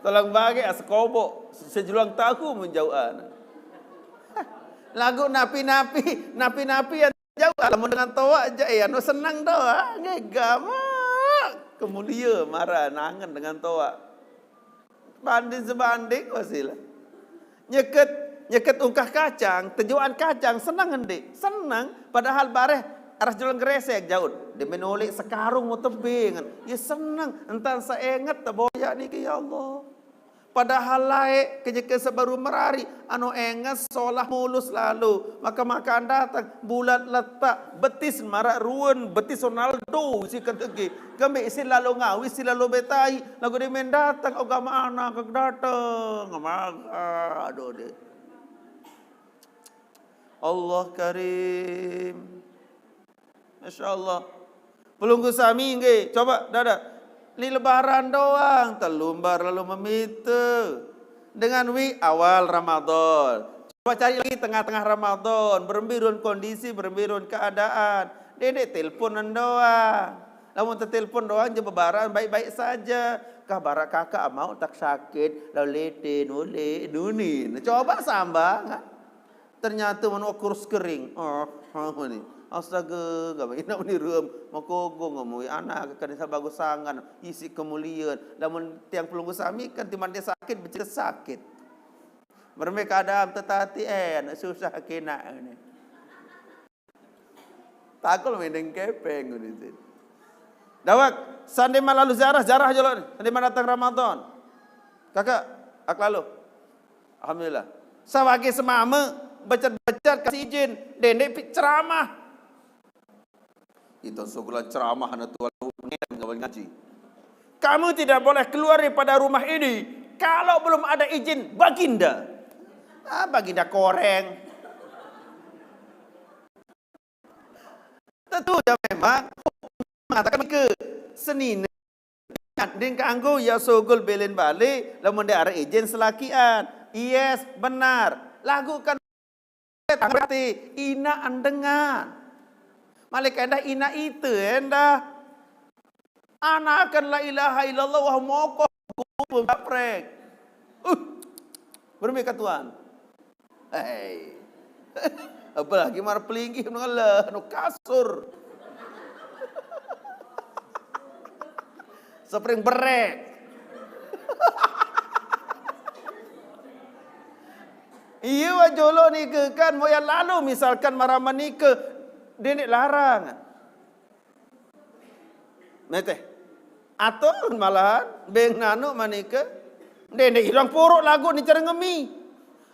Tolong bagi asekobok, sejeluang tahu menjauhan. Laguq napi-napi, napi-napi yang jauh, lamun dengan toaq jaq, eh, anu seneng toaq, nggih gamaq. Kemulie maraq nangen dengan toaq. Banding sebanding wasilah. Nyeket, nyeket ungkah kacang, tejoqan kacang, seneng ndeq? Seneng, padahal bareh arah jalan Gresek jauh. Demen oleq sekarung mau tebing. Ye seneng, entan seenget teboyaq niki, ya Allah. Padahal laeq kenyeke sebaru merariq, anu enget solah mulus lalo. Maka-makaan dateng, bulat letak, betis maraq ruen, betis Ronaldo si ketegi. Kembeq si lalo ngawis, si lalo betai, laguq demen dateng, ogama anak dateng. Maka, aduh deh. Allah Karim. Masya Allah. Pelungguh sami nggih, coba dada. Li lebaran doang, telumbar lalu memite. Dengan wi awal Ramadan. Coba cari lagi tengah-tengah Ramadan, berembe ruen kondisi, berembe ruen keadaan. Dendeq telpon doang. Lamun tetelpon doang je bebaran baik-baik saja. Kah barak kakak mau tak sakit, lalu lete, nolek, nunin. Coba sambang. Ternyata mano kurus kering. Oh, oh, ni. Astaga, gak inaq meni ruem. Maka gong ngomong anak, kan sa bagus sangat. Isi kemuliaan. Lamun tiang pelungguh sami kan timan dia sakit, becek sakit. Merembe keadaan tetati, eh, nak susah kena ni. Takul mendeng kepeng ni. Dawek, sande man lalu ziarah, ziarah jolo ni. Sande man datang Ramadan. Kakak, ak lalu. Alhamdulillah. Sawage semame, becet-becet kasih izin. Dendeq pi-, ceramah. Itu sugulan ceramah na tuan ngaji. "Kamu tidak boleh keluar daripada rumah ini kalau belum ada izin Baginda." Ah, Baginda koreng. Tetu ya memang mengatakan ke senine. Ndeq kanggo ya sugul belen balik, lamun ndeq araq izin selakian. Yes, benar. Laguq kan berarti inaq endengan. Malik endah inaq ite endah. Anakan la ilaha illallah wah mokoh gubung kaprek. Uh, berembe katuan. Hei. Apalagi maraq pelinggih, ngelah, nu kasur. Spring berek. Iya, wah jolo nike kan, moyan lalu misalkan maraq menike, dendeq larang. Meteh. Atau malahan, beng nano manike, dendeq ilang poroq laguq ni cara ngemi.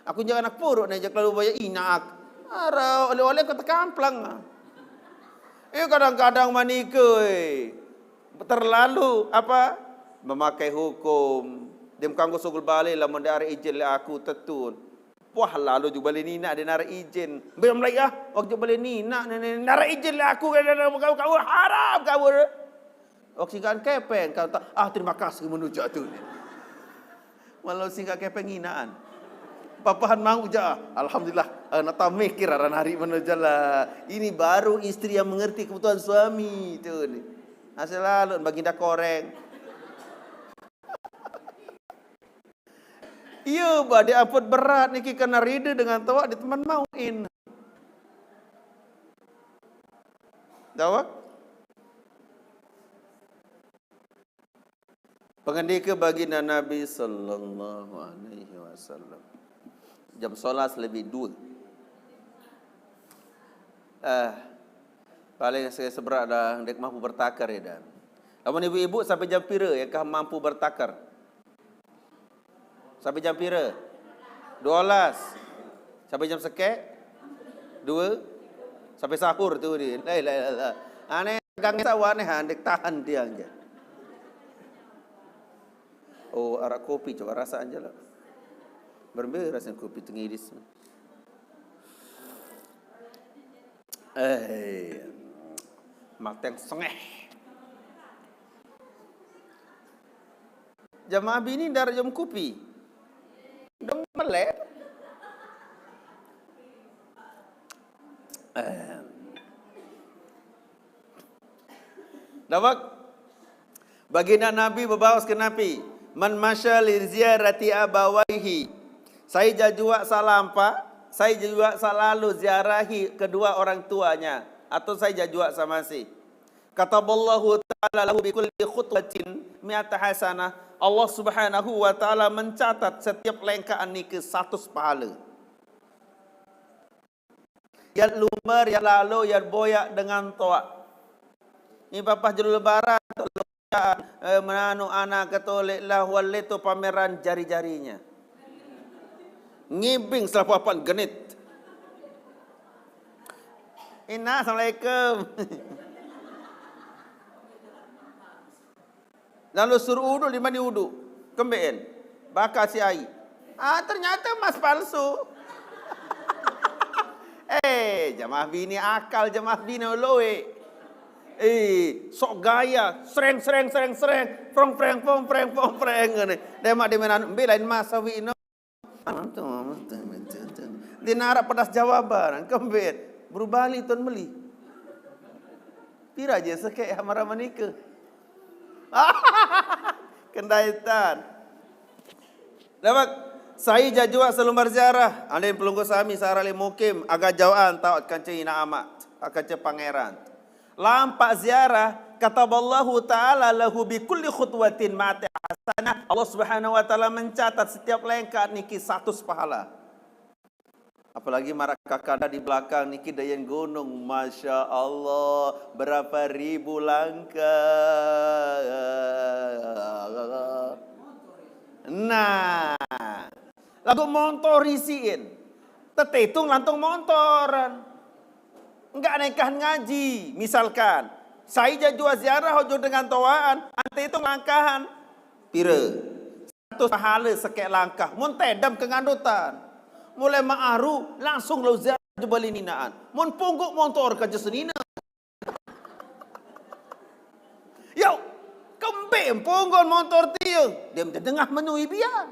Aku jaq anak poroq, ne jaq lalu boyaq inaq. Araq oleh-oleh kota Kamplang. Eh, kadang-kadang manike, eh, terlalu apa? Memakai hukum. Dem kanggo sugul bale lamun ndeq araq izin leq aku tetun. Wah, lalo jok bale ninaq ndeq naraq izin. Mbe mlai ah, wah jok bale ninaq ne, ne, naraq izin leq aku, kau, kau, haram kau. Wah singkat kepeng, kau tak, ah, terima kasih menujak tu. Walau singkat kepeng inaqan. Papahan mau jaq, alhamdulillah, eh, nak tamikir araq nari menujak lah. Ini baru istri yang mengerti kebutuhan suami tu ni. Asal lalu baginda koreng. Iya, bah, dia ampun berat niki kena rida dengan tawak di teman mauin. Tawak? Pengendika baginda Nabi sallallahu alaihi wasallam. Jam solas lebih dua. Ah, paling saya seberak dah, dek mampu bertakar ya dan. Lamun ibu-ibu sampai jam pira ya kah mampu bertakar? Sampai jam pira? Dua belas. Sampai jam sekek? Dua. Sampai sahur tu dia. La ilaha illallah. Aneh, gang sawah aneh, aneh tahan dia aja. Oh, arak kopi coba rasa aja lah. Berembe rasa kopi tengiris. Eh, mateng sengeh. Jamaah bini ndak jom kupi. Dong melek. Eh. Dawak. Baginda Nabi bebaos ke Nabi, "Man masya li ziarati abawaihi." Sai jajuak salampa, sai jajuak salalu ziarahi kedua orang tuanya, atau sai jajuak samasi. Kataballahu ta'ala lahu bi kulli khutwatin mi'ata hasanah. Allah Subhanahu wa taala mencatat setiap lengkaan niki satus pahala. Yat lumbar, yat lalu, yat boyak dengan toak. Ni papah jelu lebaran, eh, menanu anak ketolek lah wale tu pameran jari-jarinya. Ngibing salah papan genit. Ina, assalamualaikum. Lalu suruh uduk, di mana uduk? Kemben. Bakal si ai. Ah, ternyata emas palsu. Eh, jamaah bini akal, jamaah bini loe. Eh, sok gaya, sereng, sereng, sereng, sereng, frong, freng, frong, freng, frong, freng, ngene. Demak, demen anu, mbe lain mas sawi no. Di narak pedas jawaban, kembet. Berubah li tuan meli. Pira je sekek hamara menika. Kendaitan. Dapat sai jajuak selumbar ziarah, andai pelungguh sami sara le mukim, aga jauan taat kanca ina amat, kanca pangeran. Lampak ziarah, kataballahu ta'ala lahu bi kulli khutwatin mi'ata hasanah. Allah Subhanahu wa taala mencatat setiap lengkak niki satus pahala. Apalagi marak kakanda di belakang niki dayan gunung, masya Allah, berapa ribu langkah. Nah, lagu montor isiin, tetetung lantung montoran. Enggak nekahan ngaji, misalkan. Sai jajua ziarah ojo dengan towaan, ante itu langkahan. Pira? Satus pahala sekek langkah. Mun tedem ke ngandutan. Mulai maaru, langsung lo ziarah jebali ninaan. Mun pungguk montor ke jesenina. Yo, kembe punggun montor tiung. Dia minta dengah menu ibian.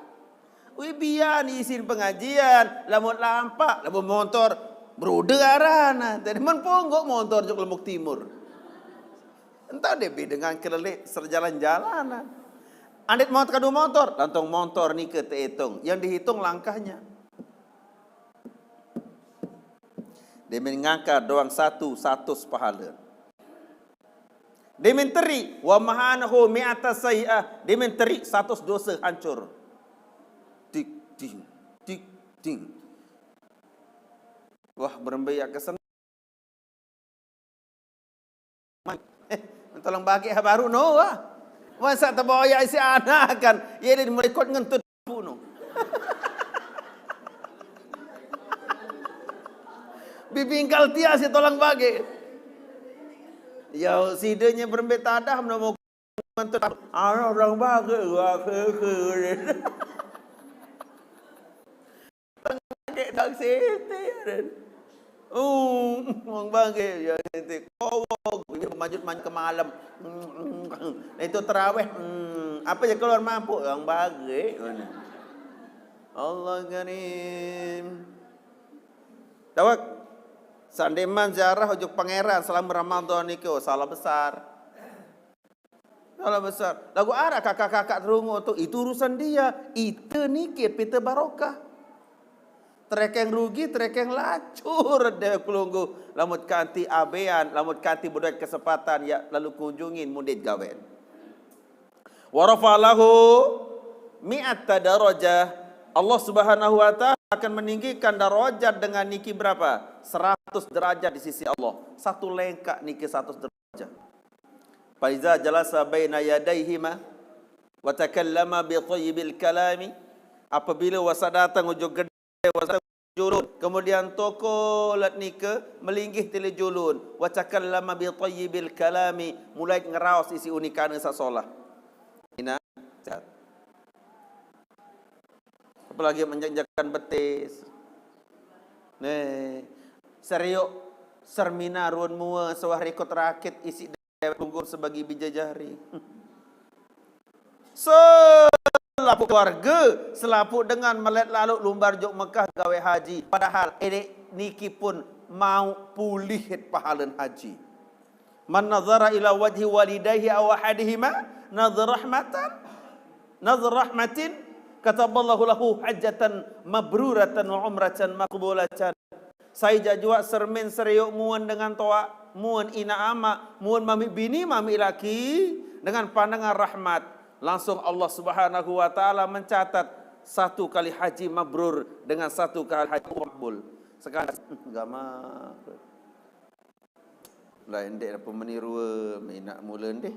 Wibian isin pengajian, lamun lampak, lamun montor, berude arana. Jadi men ponggok montor juk Lombok Timur. Entah deh dengan kelelek serjalan-jalanan. Andit montor kadu montor, lantong montor nike tehitung. Yang dihitung langkahnya. Demen ngangka doang satu, satus pahala. Demen teri, wa mahanahu mi'ata sayi'ah. Demen teri, satus dosa hancur. Tik, ding, tik, ding. Wah, berembe ya kesen. Eh, tolong bagi baru no, wah. Masa teboyak isi anak kan. Ye dia mulai kot ngentut. Puno. Bibingkal tia si tolong bagi. Ya, sidenya berembe tadah, mena mau mantap. Ana orang bagi, wah, ke, ke. Bagi tak sete, kan. Oh, orang bagi, ya, sete. Kowok, dia manjut-manjut ke malam. Itu terawih. Hmm, apa je keluar mampu? Orang bagi, mana? Allah Karim. Dawak, sandeman ziarah ujuk pangeran selama Ramadan niki, oh, salah besar. Salah besar. Lagu arah kakak-kakak terungu tu, itu urusan dia. Ite niki pite barokah. Terekeng rugi, terekeng lacur dewek pelungguh. Lamun kanti abean, lamun kanti bedoe kesempatan, ya lalu kunjungin mundit gawen. Wa rafa lahu mi'ata darajah. Allah Subhanahu wa Ta'ala akan meninggikan darajat dengan niki berapa? Seratus derajat di sisi Allah. Satu lengkak niki seratus derajat. Fa iza jalasa baina yadaihima wa takallama bi thayyibil kalami. Apabila wasa datang ujuk gede, wasa julun, kemudian toko let nike melinggih tili julun, wa takallama bi thayyibil kalami, mulai ngeraos isi unikane sak solah. Ina, sehat. Apalagi menjanjakan betis. Nih, seriuk sermina ruan mua sawah rekod rakit isi dewek pelungguh sebagi bija jari. Selapuq keluarge, selapuq dengan melet laluq lumbar jok Mekah gawe haji. Padahal edeq niki pun mauq pulihet pahalen haji. Man nazara ila wajhi walidayhi aw ahadihima nazar rahmatan, nazar rahmatin, kataballahu lahu hajjatan mabruratan wa umratan maqbulatan. Sai jaq juaq sermin serioq muen dengan toaq, muen inaq amaq, muen mamiq bini, mamiq laki, dengan pandangan rahmat. Langsung Allah Subhanahu wa Ta'ala mencatat satu kali haji mabrur dengan satu kali haji makbul. Sekarang, gamaq. Lah, ndeq pemeniru, minaq mule ndih.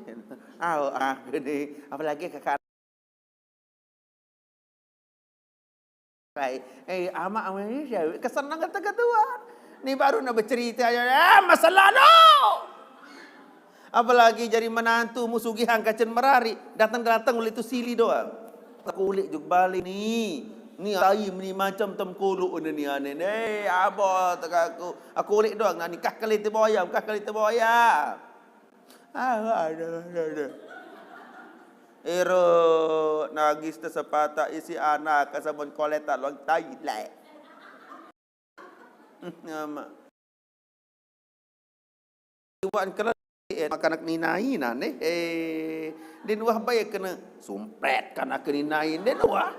Au, aku ni, apalagi kakak. Baik. Eh, amaq Malaysia, kesenangan tengah tuan. Ni baru nak bercerita aja. Ah, masa lalu. Apalagi jadi menantu, musuh gihang kacen merari. Datang-datang oleh tu sili doang. Aku ulik juk balik ni. Ni ai ni macam temkuluk ni, ni aneh ni. Eh, abah tak aku. Aku ulik doang nak nikah kali tu boya, nikah kali tu boya. Ah, ada, ada, ada. Ero nagis tersepatah isi anak kasabon koletak luang tai lek. Nama? Iwan kena eh, makanak ninai nane. Eh, din wah bae kena sumpet kan aku ninai din wah.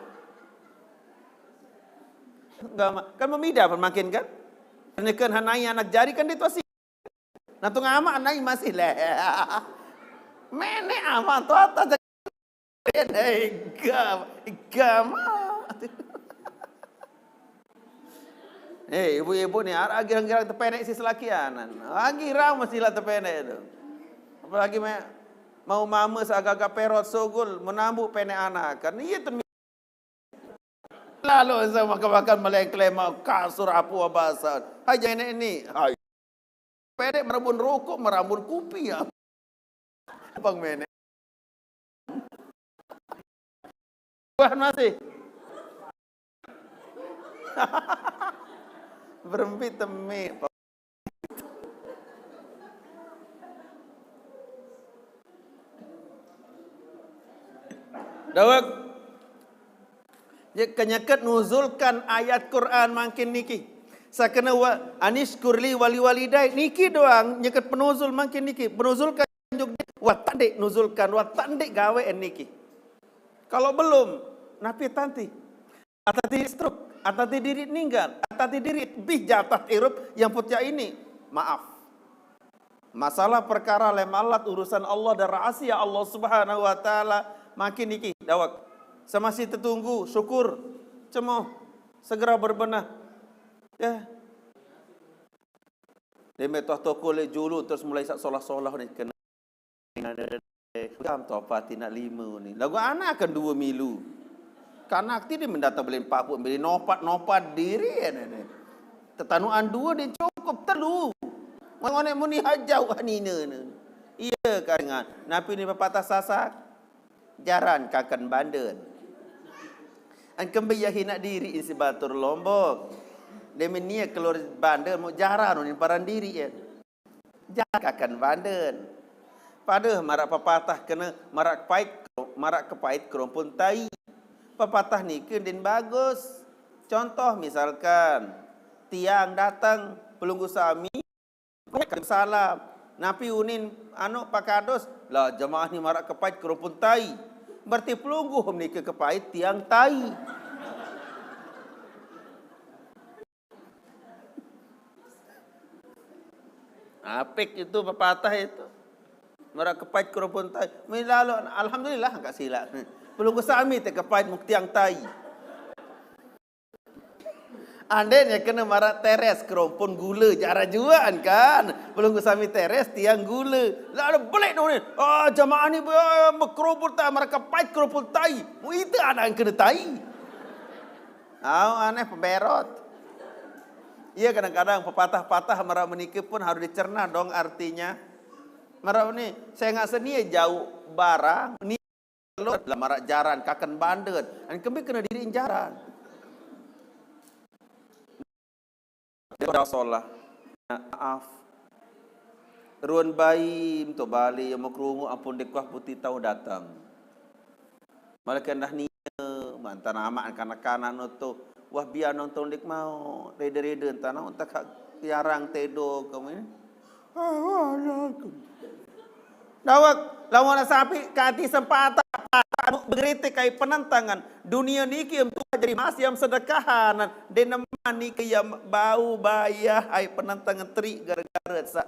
Enggak, kan memida pun makin kan. Kan hanai anak jari kan dia tu asik. Nah, tu ngamak nai masih leh. Menek amak tu atas. Gam, gam. Eh, ibu-ibu ni, araq girang-girang tepenek si selakian. Lagi ram mesti lah tepenek tu. Apalagi me-, mau mama seagak-agak perot sugul, menambuk penek anak. Kan iya tu. Lalu saya makan-makan melengklema kasur apa bahasan. Hai, jangan ini. Hai. Pedek merambun rokok, merambun kupi ya. Bang Menek. Buah masih. Berempi temik. Dawek. Ye kenyeket nuzulkan ayat Quran mangkin niki. Sakena wa, "Anishkur li wali walidai." Niki doang nyeket penuzul mangkin niki. Penuzulkan juk di-, wa tandik nuzulkan, wa tandik gawean niki. Kalau belum, napi tanti? Atati stroke, atati diri ninggal, atati diri bih jatah irup yang putya ini. Maaf. Masalah perkara lem alat urusan Allah dan rahasia Allah Subhanahu wa Ta'ala. Makin niki, dawek. Semasih tertunggu, syukur, cemoh, segera berbenah. Ya. Dia metoh toko lek julu terus mulai sak solah-solah ni kena. Gam topat inak lima ni. Lagu anak kan dua milu. Kanak ti dia mendata beli papuk, beli nopat-nopat diri ya ni. Tetanuan dua dia cukup telu. Ngonek muni hajau hanina ni. Iya karingan. Napi ni pepatah Sasak? Jaran kakan banden. An kembe ya hinak diri isi batur Lombok. Demi nia keluar banden mau jaran ni paran diri ya. Jaran kakan banden. Pada marak pepatah kena marak pait, marak kepait kerumpun tai. Pepatah niki din bagus. Contoh misalkan, tiang datang, pelungguh sami, salam. Napi unin anu pakados, lah jamaah ni marak kepait kerumpun tai. Berarti pelungguh niki kepait tiang tai. Apik itu pepatah itu. Marak kepait kerumpun tai. Milalo, alhamdulillah enggak silap. Pelungguh sami te kepait muk tiang tai. Andainya kena marak teres kerumpun gula jara juaan kan. Pelungguh sami teres tiang gula. Lalu belik dulu ni. Ah, jamaah ni be- berkerumpun tai, marak kepait kerumpun tai. Mu itu anak yang kena tai. Au aneh pemberot. Iya, kadang-kadang pepatah-patah marak menikah pun harus dicerna dong artinya. Marak ni, saya nggak seni jauh barang, ni lo lah marak jaran, kaken bandet. An kembe kena diri jaran. Dia solah. Maaf. Ruan bayi tu balik yang mau kerungu ampun dek wah putih tahu datang. Malah kendah nia mantan amat kanak-kanak no tu. Wah biar nonton dek mau. Reda-reda entah nak tak tiarang tedo kamu ni. Dawak, lawan sapi kati sempata pata begeritik kai penentangan. Dunia niki yang tua jadi mas yang sedekahan. Deneman niki yang bau bayah ai penentangan teri gara-gara sa.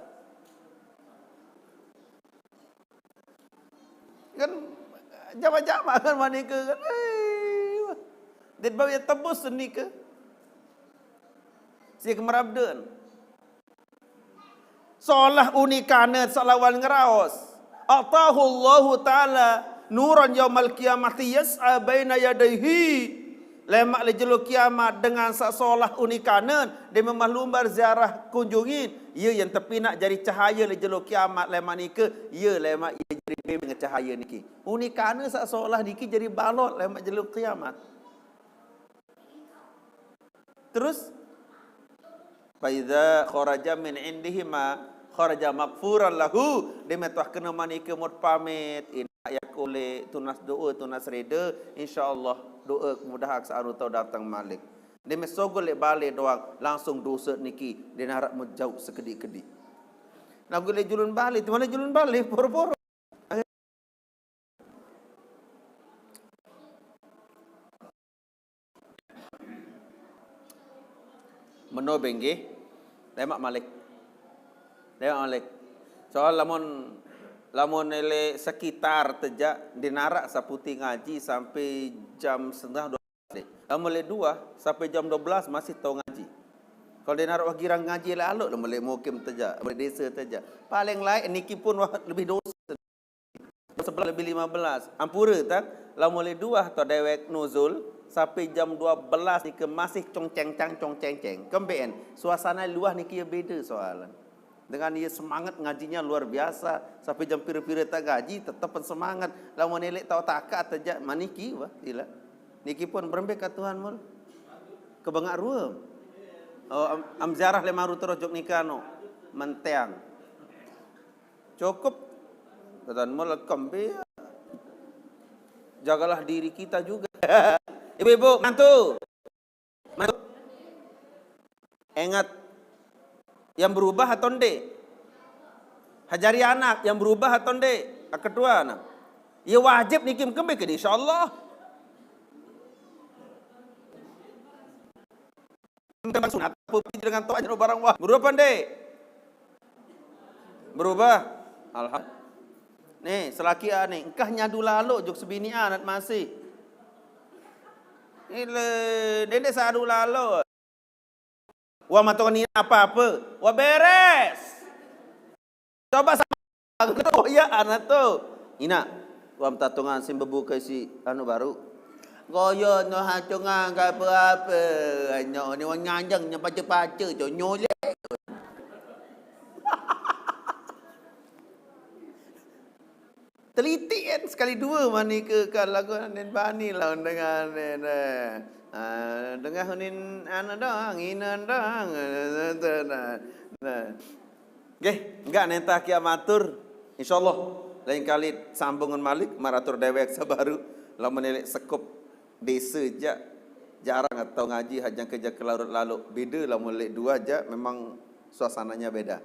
Kan jama-jama kan manika kan. Hei. Dit bau ya tebus nika. Si kemerabden. Solah unikane salawan ngeraos. Atahullahu ta'ala nuran yaumal qiyamati yas'a baina yadaihi. Lemak le jelo kiamat dengan sak solah unikanen, dia memah lumbar ziarah kunjungin. Ia yang tepinak jadi cahaya le jelo kiamat lemak nike. Ia lemak ia jadi bimbing cahaya niki. Unikane sak solah niki jadi balot lemak jelo kiamat. Terus Faidza kharaja min indihima kharaja maghfuran lahu. Dia metuah kena manika mut pamit. Indak ya kule tunas doa, tunas reda. Insya Allah doa mudah aksa anu tau datang malik. Dia mesogol lek balik doang langsung dosa niki. Dia narak menjauh sekedik-kedik. Lagu lek julun balik, tu mana julun balik? Poro-poro. Meno bengge, lemak malik. Lemak malik. Soal lamun, lamun ele sekitar tejak dinarak saputi ngaji sampai jam setengah dua belas. Lamun lek dua sampai jam dua belas masih tau ngaji. Kalau dinarak wah girang ngaji lek alok lamun lek mukim tejak, lek desa tejak. Paling lain niki pun wah lebih dosa. Sebelas lebih lima belas. Ampura tak? Lamun lek dua atau dewek nuzul sampai jam dua belas nike masih cong ceng cang cong ceng ceng. Kemben suasana luah niki ya beda soalan. Dengan ia semangat ngajinya luar biasa. Sampai jam pira-pira tak ngaji tetap semangat. Lamun elek tau takat tejak maniki wah ila. Niki pun berembe ka Tuhan mul. Kebengak ruem. Oh, am, am ziarah lemaru terus jok nika no. Menteang. Cukup. Kata mul kembe. Jagalah diri kita juga. Ibu-ibu, mantu. Mantu. Ingat, yang berubah atau nde? Hajari anak yang berubah atau nde? Ketua anak. Ya wajib niki kembe ke insyaallah. Tembang sunat apa pi dengan tok aja barang wah. Berubah apa nde? Berubah. Alhamdulillah. Nih, selaki ah nih, engkah nyadu lalo jok sebini anat masih. Ini le, dende sadu lalo. Wah, matokan ni apa-apa. Wah, beres. Coba sama. Oh iya, anak tu. Ina, wah, tatungan sim bebuka si anu baru. Goyo no hatungan ke apa-apa. Anak ni wang nyanjang nya paca-paca tu nyolek. Teliti kan sekali dua mani ke kan lagu nen bani lah dengan nen. Eh. Ah, dengah unin anu doang, inan doang. Nah. Nah. Nggih, enggak nentah kia matur. Insyaallah lain kali sambungan malik maratur dewek sabaru lamun elek sekup desa jak jarang atau ngaji hajang kerja ke larut laluk. Beda lamun elek dua jak memang suasananya beda.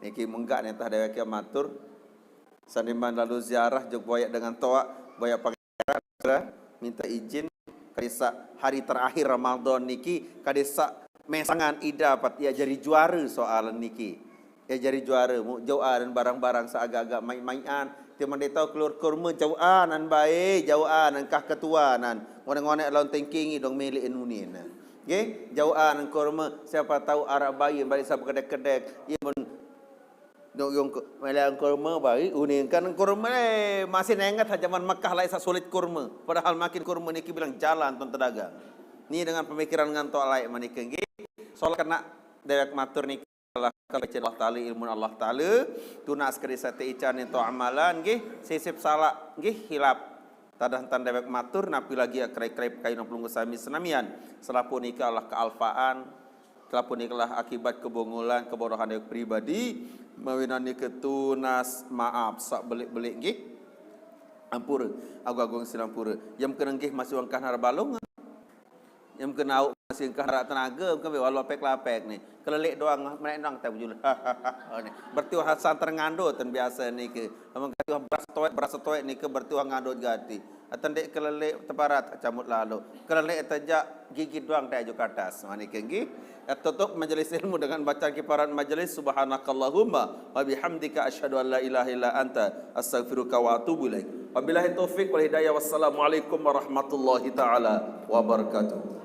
Niki munggah ni tah dewek ya matur. Saniman lalu ziarah jog boyak dengan toak, boyak pangeran, minta izin, kadesa hari terakhir Ramadan niki, kadesa mesangan ida pat ya jari juara soalan niki. Ya jari juara, mu jauhan barang-barang seagak-agak mai-maian. Timan deta keluar kurma jauhan bae, jauhan engkah ketuanan. Ngonek-ngonek lawan tengking dong milik nunin. Nggih, jauhan kurma, siapa tahu arak bayi balik sa kedek-kedek. Iya mun dong yung melek kurma baik, uning kan kurma, eh, masih nengat ha zaman Mekah lai sa sulit kurma. Padahal makin kurma niki bilang jalan ton tedagang. Ni dengan pemikiran ngantok lai manika nggih. Soal kena dewek matur niki Allah, kalau baca Allah Taala, ilmu Allah Taala, tunas keri sate ican itu amalan nggih, sisip salah nggih, hilap. Tadah tan dewek matur, napi lagi ya krep-krep kayu enam puluh sami senamian. Selapunika Allah kealfaan, selapunikalah akibat kebongolan, kebodohan dewek pribadi, mawinan nika tunas maaf sak belik-belik nggih. Ampura, agung-agung sinampura. Yang kena nggih masih wangkah narabalung. Yang kena au masih wangkah narak tenaga, bukan walau lapek-lapek ni. Kelelik doang, menek doang tak bujul. Ni. Berarti wah santer ngandut dan biasa ni ke. Amun kata wah beras toek, beras toek ni ke berarti wah ngandut gati. Atau dek kelelik teparat camut lalu. Kelelik tejak gigi doang tak ajuk atas. Mani ke nggih. Ya, tutup majelis ilmu dengan bacaan kiparat majelis. Subhanakallahumma wa bihamdika asyhadu an la ilaha illa anta astaghfiruka wa atubu ilaik. Wabillahi taufiq wal hidayah. Wassalamualaikum warahmatullahi taala wabarakatuh.